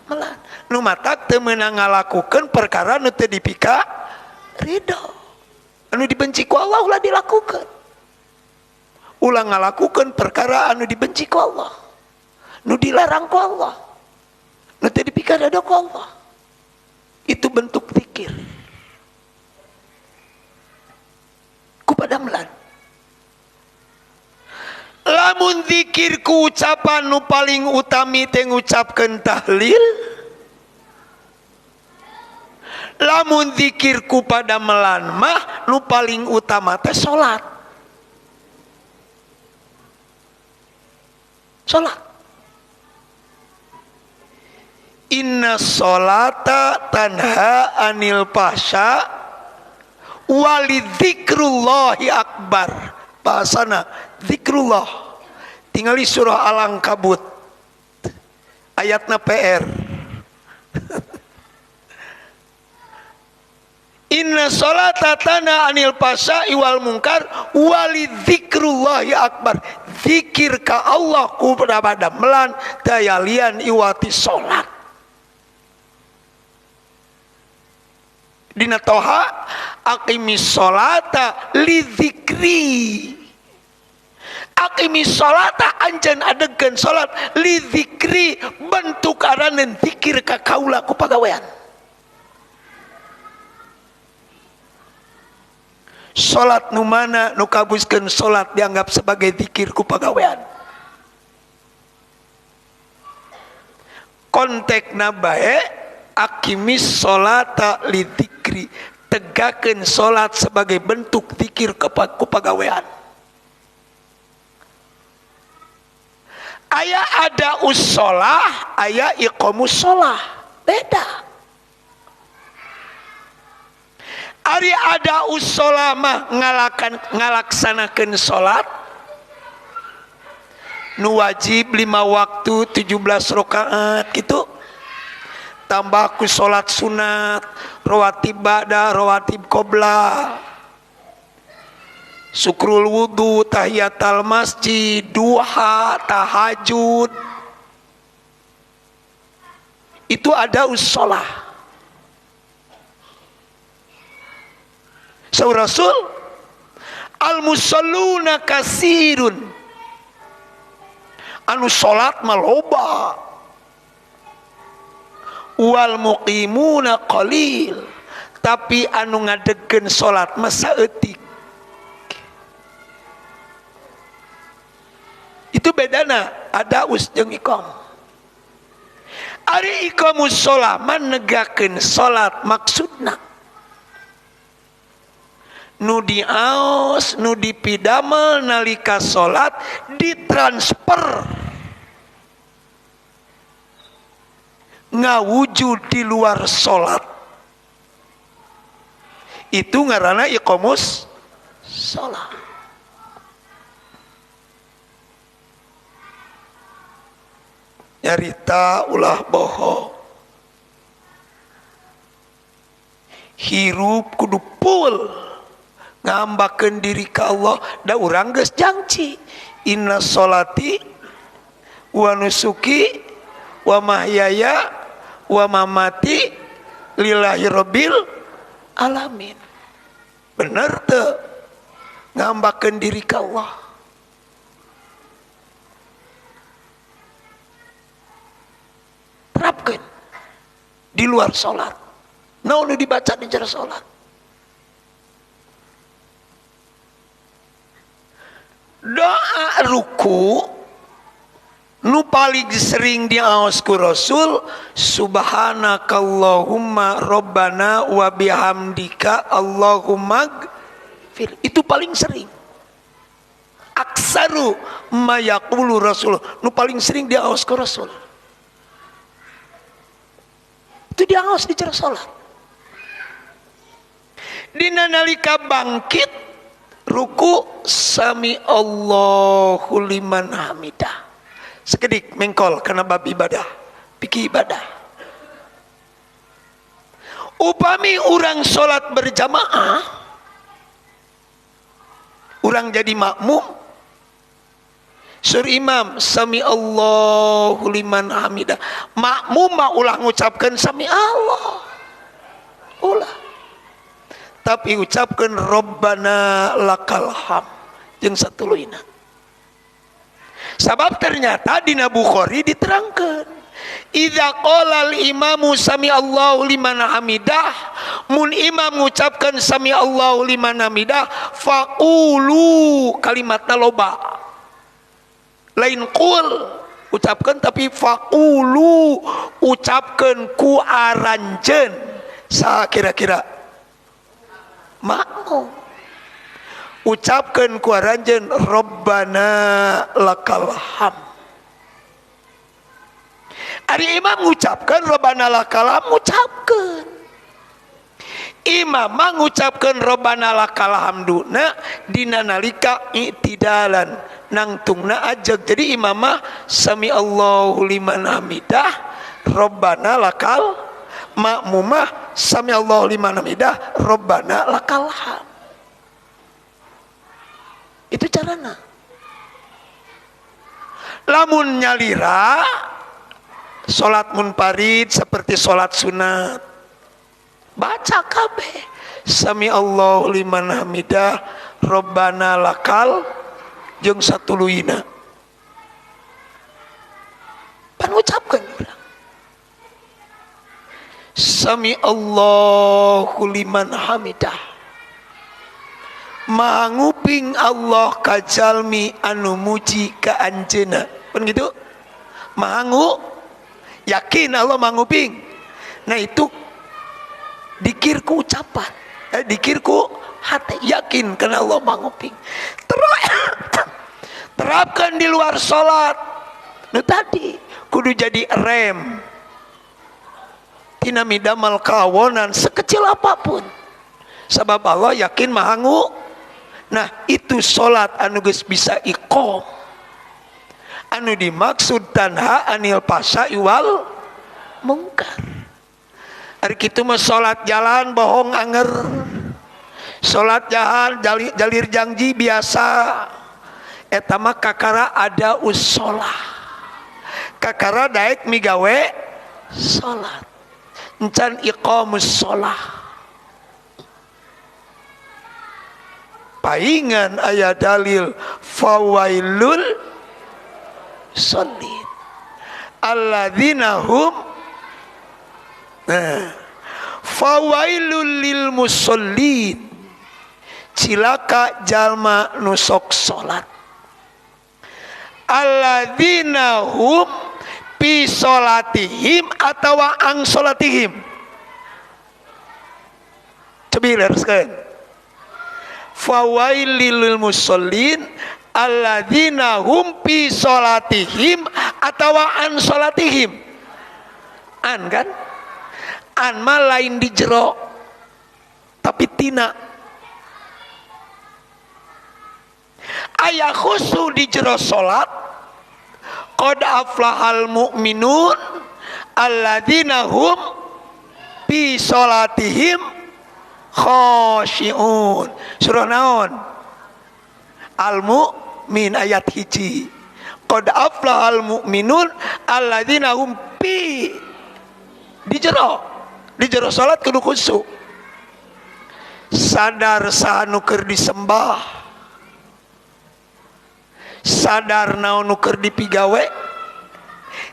melan. Nu matak teu meunang ngalakukeun perkara nu teu dipika ridho, anu dibenci ku Allah ulah dilakukeun. Ulah ngalakukeun perkara anu dibenci ku Allah, nu dilarang ku Allah, nu teu dipika ridho ku Allah. Itu bentuk zikir ku pada melan. Lamun zikir ku ucapan nu paling utami teh ngucapkeun tahlil. Lamun zikir ku pada melan mah nu paling utama teh salat. Salat. Inna sholata tanha anil fahsya walidzikrullahi akbar. Bahasana zikrullah. Tingali surah Al-Ankabut ayatna PR. Inna sholata tanha anil fahsya'i wal munkar walidzikrullahi akbar. Zikir ka Allah ku pada melan dayalian iwati salat. Dina Toha aqimis sholata li dzikri. Aqimis sholata anjeun adegeun salat li dzikri, bentuk araneun zikir ka kaula ku pagawean. Salat nu mana nu kabuskeun salat dianggap sebagai zikir ku pagawean. Kontekna bae aqimis sholata li dzikri, tegakeun salat sebagai bentuk zikir ku pagawean. Aya ada usholah, aya iqamus sholah, beda. Ari ada usholah mah ngalaksanakeun salat nu wajib 5 waktu 17 rakaat gitu. Tambah ku salat sunat, rawatib ba'da, rawatib qobla, syukrul wudu, tahiyatal masjid, duha, tahajud. Itu ada usholah. Saur Rasul, al musalluna kasirun, anu salat mah loba, wal muqimuna qalil, tapi anu ngadegkeun salat mah saeutik. Itu bedana ada us jeung iqam. Ari iqamus shalah mah negakeun salat maksudna nu diaos, nu dipidamel nalika salat ditransfer ngawujud di luar salat. Itu ngaranna iqamus shalah. Nyarita ulah bohong, hirup kudu pul ngambakeun diri ka Allah, da urang geus jangci inna sholati wa nusuki wa mahyaya wa mamati lillahi rabbil alamin. Bener teu ngambakeun diri ka Allah? Terapkan di luar sholat. Naon nu dibaca di jero sholat? Doa ruku nu paling sering diaos ku Rasul, subhanakallahumma rabbana wa bihamdika allahumma gfir. Itu paling sering. Aksaru ma yaqulu Rasul, nu paling sering diaos ku Rasul. Itu diaos di jero salat. Dina nalika bangkit ruku, sami Allahu liman hamidah. Sekedik mengkol karena bab ibadah, pikir ibadah. Upami urang salat berjamaah, urang jadi makmum, sur imam sami Allahu liman hamidah, makmum mah ulah ngucapkeun sami Allah, ulah, tapi ucapkeun robbana lakal ham jeung satuluyna. Sabab ternyata dina Bukhari diterangkan, idza qala al imamu sami Allahu liman hamidah, mun imam ngucapkeun sami Allahu liman hamidah, faqulu, kalimatna loba, lain qul ucapkan, tapi faqulu ucapkeun ku aranjeun. Sa kira-kira makmum ucapkan ku aranjeun robbana lakal ham. Ari imam ngucapkeun robbana lakal ham, ngucapkeun imam mah ngucapkeun robbana lakal hamduna dina nalika i'tidalan, nangtungna ajeg. Jadi imam mah sami Allahu liman hamidah robbana lakal, makmumah sami Allahu liman hamidah robbana lakal ham. Itu carana. Lamun nyalira salat munfarid seperti salat sunat, baca kabeh sami Allahu liman hamidah robbana lakal jeung satuluyna. Pan ucapkeun urang sami Allahu liman hamidah, manguping Allah ka jalmi anu muji ka anjeunna. Pun gitu, mangu yakin Allah manguping. Nah itu dikirku ucapan, dikirku hati, yakin karena Allah manguping. Terapkan di luar sholat. Nu tadi kudu jadi rem tina midamal kawonan sekecil apapun. Sebab Allah yakin maha ngu. Nah itu salat anu geus bisa iqom. Anu dimaksud tanha anil fahsya'i wal mungkar. Ari kitu mah salat jalan bohong anger. Salat jalan jalir janji biasa. Eta mah kakara ada usolah. Kakara daek migawe salat. Encan iqamus shalah. Paingan aya dalil fawailul musallin alladzina hum nah fawailul lil musallin cilaka jalma nu sok salat alladzina hum fi sholatihim atawa ang sholatihim. Cobi lereskeun. Fawailil musallin alladzina hum fi sholatihim atawa an sholatihim. An kan? An mah lain di jero tapi tina. Aya khusu di jero salat. Qad aflahal mu'minun alladzina hum fi sholatihim khashi'un. Surah naon? Al-Mu'min ayat 1. Qad aflahal mu'minun alladzina hum fi di jero salat kudu khusyuk. Sadar saha nu keur disembah, sadar naon nu keur dipigawe,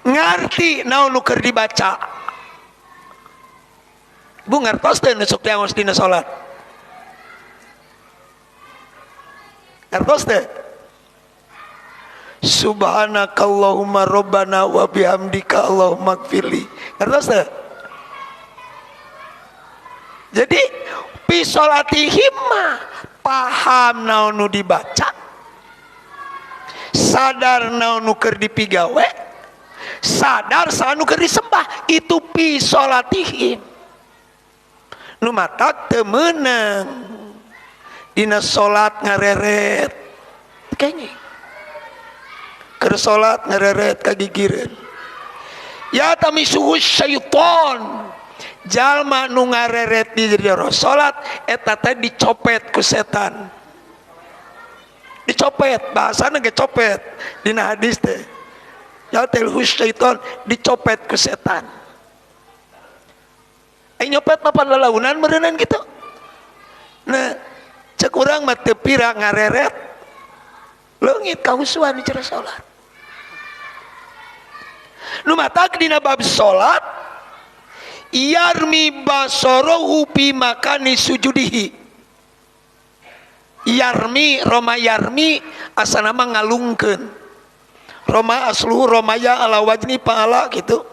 ngarti naon nu keur dibaca. Bu ngartos teh nu sok diangos dina salat? Ngartos teh? Subhanakallahumma rabbana wa bihamdika allahumma gfirli. Ngartos teh? Jadi fi sholatihim mah paham naon nu dibaca, sadar naon nu keur dipigawe, sadar saha nu keur disembah, itu fi sholatihim. Nu matak teu meunang dina salat ngareret kenging, keur salat ngareret kagigireun. Ya tamisuhu syaiton, jalma nu ngareret di jero salat eta teh dicopet ku setan. Dicopet, bahasana ge copet dina hadis teh. Ya telhus syaiton, dicopet ku setan. Ai nyopet mah pan lalaunan meureunnan kitu. Nah, cek urang mah teu pira ngareret leungit kahusuan di jero salat. Nu matak dina bab salat yarmi basarahu fi makani sujudihi. Yarmi roma yarmi asana mah ngalungkeun. Roma asluhu romaya ala wajni paala gitu.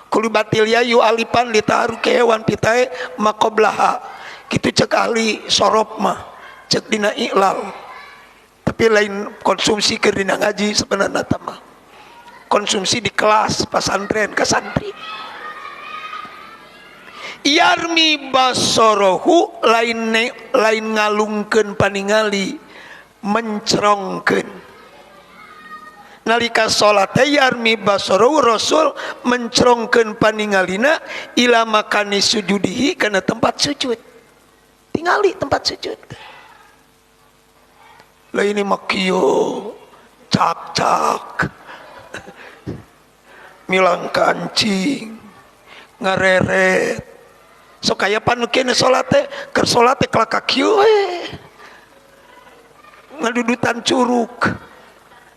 Kulibatil ya yu alipan litaru kehewan pitae maqoblaha. Gitu cek ahli sorop mah, cek dina ilal. Tapi lain konsumsi keur dina ngaji sebenarnya mah. Konsumsi di kelas pasantren ka santri. Yarmi basorohu lain lain ngalungkeun paningali, mencerongkeun. Nalika salat yarmi basorohu Rasul mencerongkeun paningalina ila makani sujudihi kana tempat sujud. Tingali tempat sujud. Lah ini mah kieu cak-cak milang kancing ngareret. Sok aya panukeun salat teh, keur salat teh kelaka kieu we. Ngadudutan curug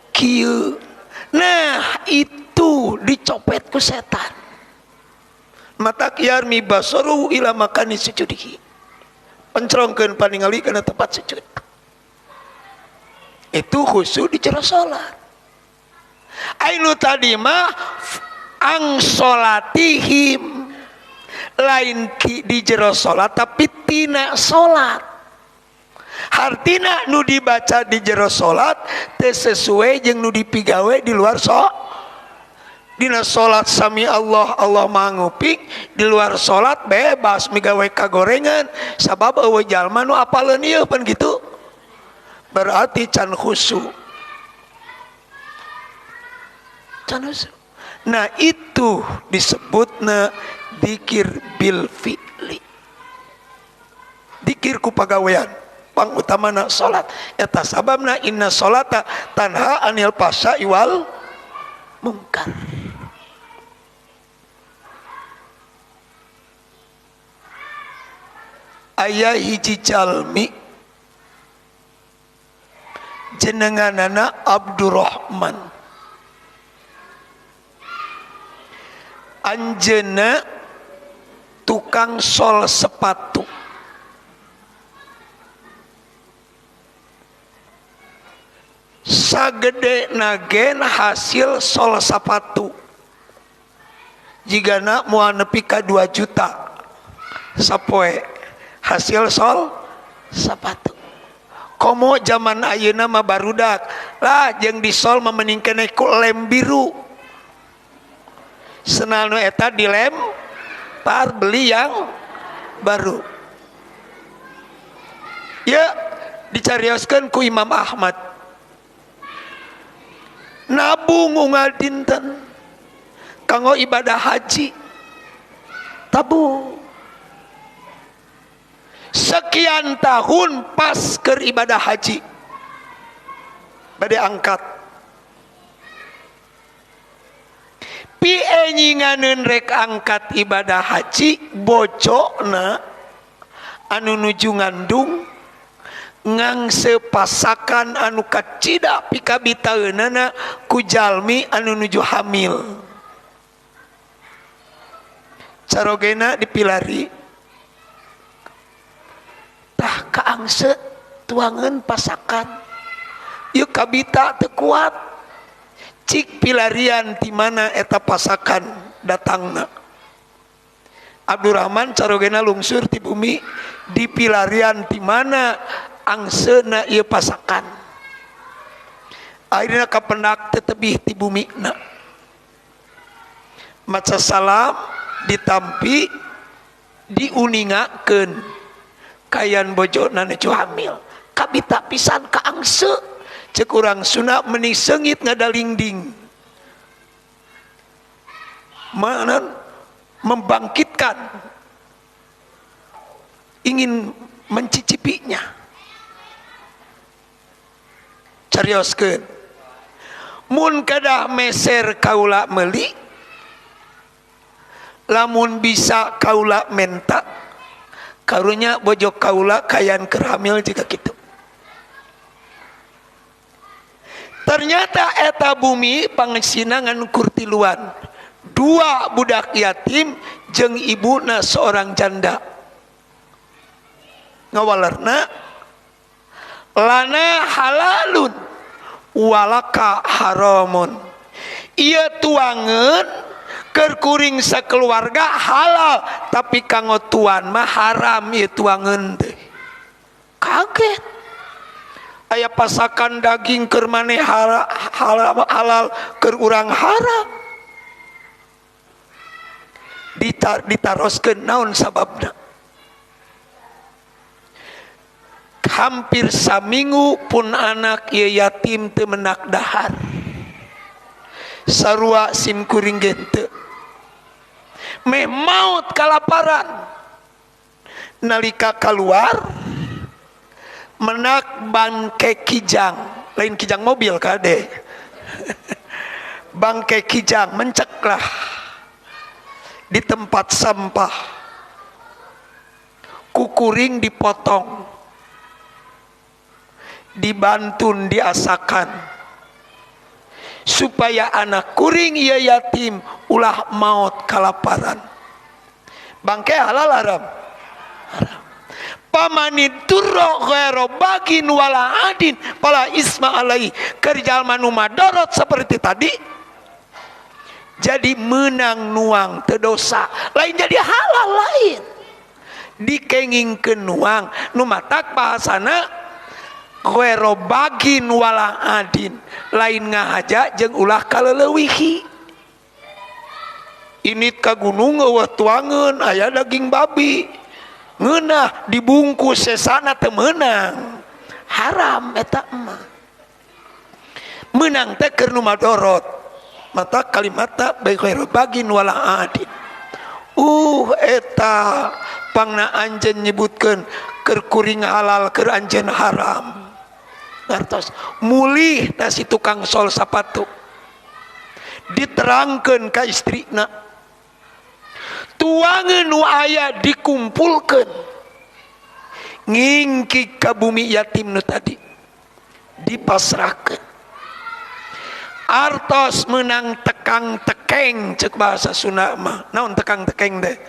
kieu. Nah, itu dicopet ku setan. Mata yarmi basaru ila makani sujudihi. Pencerongkeun paningali kana tempat sujud. Itu khusyuk di jero salat. Ainu tadi mah ang salatihim, lain di jero salat tapi tina salat. Hartina nu dibaca di jero salat teu sesuai jeung nu dipigawe di luar Dina salat sami Allah Allah manguping, di luar salat bebas migawe kagorengan sabab eueuh jalma nu apaleun ieu pan kitu. Berarti can khusyuk. Can khusyuk. Nah itu disebutna dikir bil fi'li. Dikir ku pagawean. Pangutamana salat. Eta sababna inna salata tanha anil fahsya'i wal mungkar. Aya hiji jalmi jenenganana Abdurrahman. Anjeunna tukang sol sepatu. Sagede nagen hasil sol sepatu jigana moal nepi ka 2 juta sapoe hasil sol sepatu. Komo zaman ayeuna mah barudak lah jeung di sol mah mending keneh ku lem biru. Senal nu eta dilem par beli yang baru. Ya dicarioskeun ku Imam Ahmad. Nabung unggal dinten kanggo ibadah haji. Tabung sekian tahun pas keur ibadah haji bade angkat. Pie nyinganeun rek angkat ibadah haji bojona anu nuju ngandung ngangse pasakan anu kacida pikabitaeunana ku jalmi anu nuju hamil. Carogena dipilari tah kaangse tuangeun pasakan ieu kabita teu kuat. Cik pilarian ti mana eta pasakan datangna. Abdurrahman carogena lungsur ti bumi di pilarian ti mana angsena ieu pasakan. Akhirna kapendak tetebih ti bumina. Maca salam ditampi diuningakeun kayan bojona nuju hamil. Kabita pisan ka angse. Cek urang Sunda meni seungit ngadalingding. Mana membangkitkan ingin mencicipinya. Carioskeun mun kedah meser kaula meuli, lamun bisa kaula menta, karunya bojo kaula kayan keur hamil jiga kitu. Ternyata eta bumi pangesinangan kurtiluan 2 budak yatim jeung ibuna seorang janda. Ngawalerna lana halalun walaka haramun. Ieu tuangeun keur kuring sakeluarga halal tapi kanggo tuan mah haram ieu tuangeun teh. Kaget. Aya pasakan daging keur maneh halal keur urang haram. Ditaroskeun naon sababna. Hampir saminggu pun anak ieu yatim teu menak dahar. Sarua sim kuring ge teu. Meh maut kalaparan. Nalika kaluar menak bangke kijang, lain kijang mobil kade. Bangke kijang menceklah di tempat sampah. Kukuring dipotong, dibantun, diasakan supaya anak kuring ieu yatim ulah maut kalaparan. Bangke halal haram? Haram. Pamani turro ghairo bagin wala adin fala isma alai. Keur jalma nu madorot seperti tadi jadi menang nuang teu dosa, lain jadi halal lain. Dikengingkeun nuang nu matak bahasana ghairo bagin wala adin, lain ngahaja jeung ulah kaleleuwihi. Ini ka gunung eueuh tuangeun aya daging babi. Ngeunah dibungkus sesana teu meunang. Haram eta mah. Meunang teh keur nu madorot. Mata kalimata bae bagin wala adin. Eta pangna anjeun nyebutkeun keur kuring halal keur anjeun haram. Ngartos mulih na si tukang sol sapatu. Diterangkeun ka istrina. Tuangeun nu aya dikumpulkeun. Ngingki ka bumi yatim nu tadi. Dipasrahkeun. Artos menang tekang tekeng cek bahasa Sunda mah. Naon tekang tekeng teh?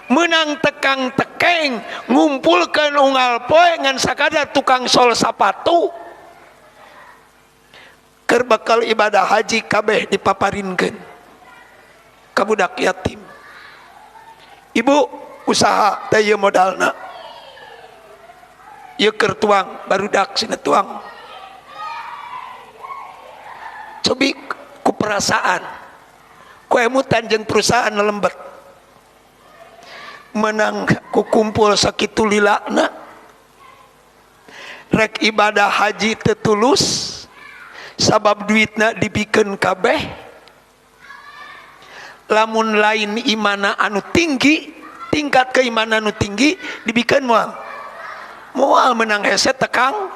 Menang tekang tekeng ngumpulkeun unggal poe ngan sakadar tukang sol sapatu. Keur bakal ibadah haji kabeh dipaparinkeun ka budak yatim. Ibu usaha teh ieu modalna. Ieu keur tuang barudak sina tuang. Cobi ku perasaan ku emutan jeung perusahaan lembet menang ku kumpul sakitu lilana rek ibadah haji teu tulus sabab duitna dibikeun kabeh lamun lain imana anu tinggi tingkat keimanan anu tinggi dibikeun moal moal menang hese tekang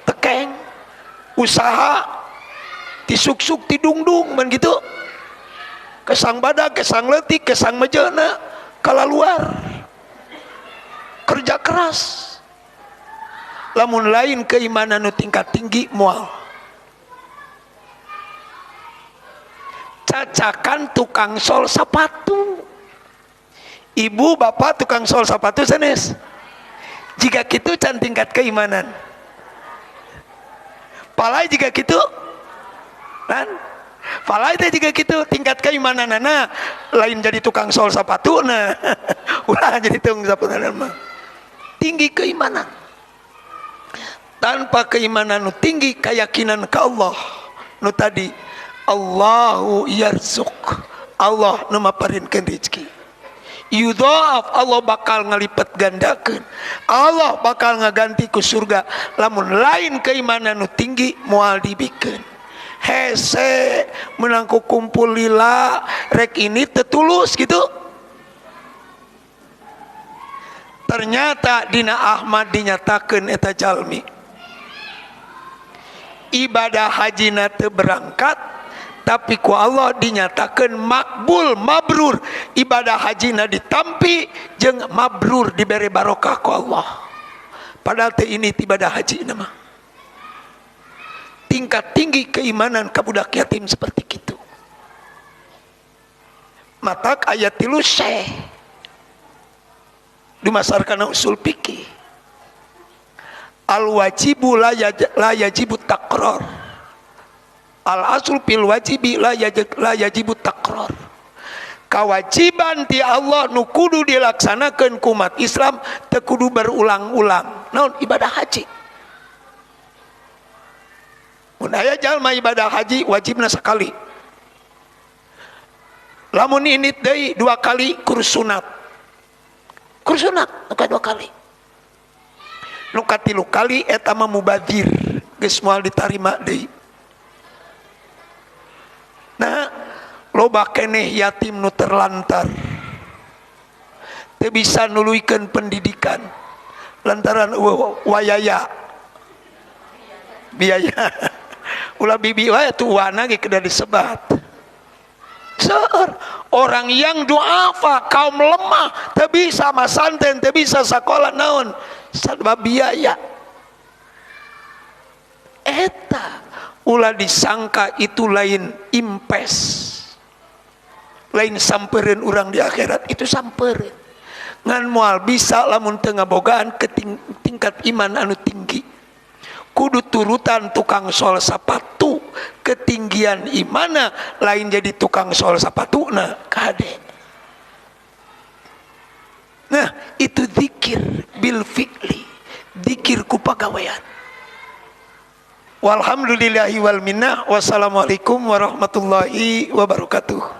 tekeng usaha tisuk-suk tidungdung men gitu kesang badag kesang leutik kesang mejena kalaluar kerja keras lamun lain keimanan nu tingkat tinggi moal cacakan tukang sol sepatu ibu bapak tukang sol sepatu sanes jika kitu can tingkat keimanan palai jika kitu kan palai teh juga gitu tingkat keimananana lain jadi tukang sol sepatu nah ulah jadi tukang sepatu mah tinggi keimanan tanpa keimanan nu tinggi keyakinan ke Allah nu tadi Allahu yarzuk Allah nu maparinkeun rezeki yudhaaf Allah bakal ngalipet gandakeun Allah bakal ngaganti ku surga lamun lain keimanan nu tinggi moal dibikeun hese menangku kumpul lila rek ini tetulus gitu ternyata dina Ahmad dinyatakan eta jalmi ibadah hajina teu berangkat tapi ku Allah dinyatakan makbul mabrur ibadah hajina ditampi jeung mabrur dibere barokah ku Allah padahal teh ini ibadah haji mah tingkat tinggi keimanan ka budak yatim seperti itu matak ayat 3 syekh dimasarkan usul fikih al wajibu la yajibu takror al asul fil wajibi la yajibu takror kewajiban ti Allah nu kudu dilaksanakeun ku umat Islam teu kudu berulang-ulang naon ibadah haji mun aya jalma ibadah haji wajibna sekali lamun ini deui 2 kali kursunat kursunat nu 2 kali nu 3 kali eta mah mubadzir geus moal ditarima deui nah loba keneh yatim nu terlantar teu bisa nuluykeun pendidikan lantaran wayaya biaya ulah bibi wae tuana ge kedah disebat. Seur orang yang duafa kaum lemah teu bisa masanten teu bisa sakola naon sabab biaya. Eta ulah disangka itu lain impes. Lain sampereun urang di akhirat itu sampereun. Ngan moal bisa lamun teu ngabogaan tingkat iman anu tinggi. Kudu turutan tukang sol sepatu ketinggian imana lain jadi tukang sol sepatu nah kade. Nah itu zikir bil fi'li zikir ku pagawean. Walhamdulillahi wal minnah. Wassalamualaikum warahmatullahi wabarakatuh.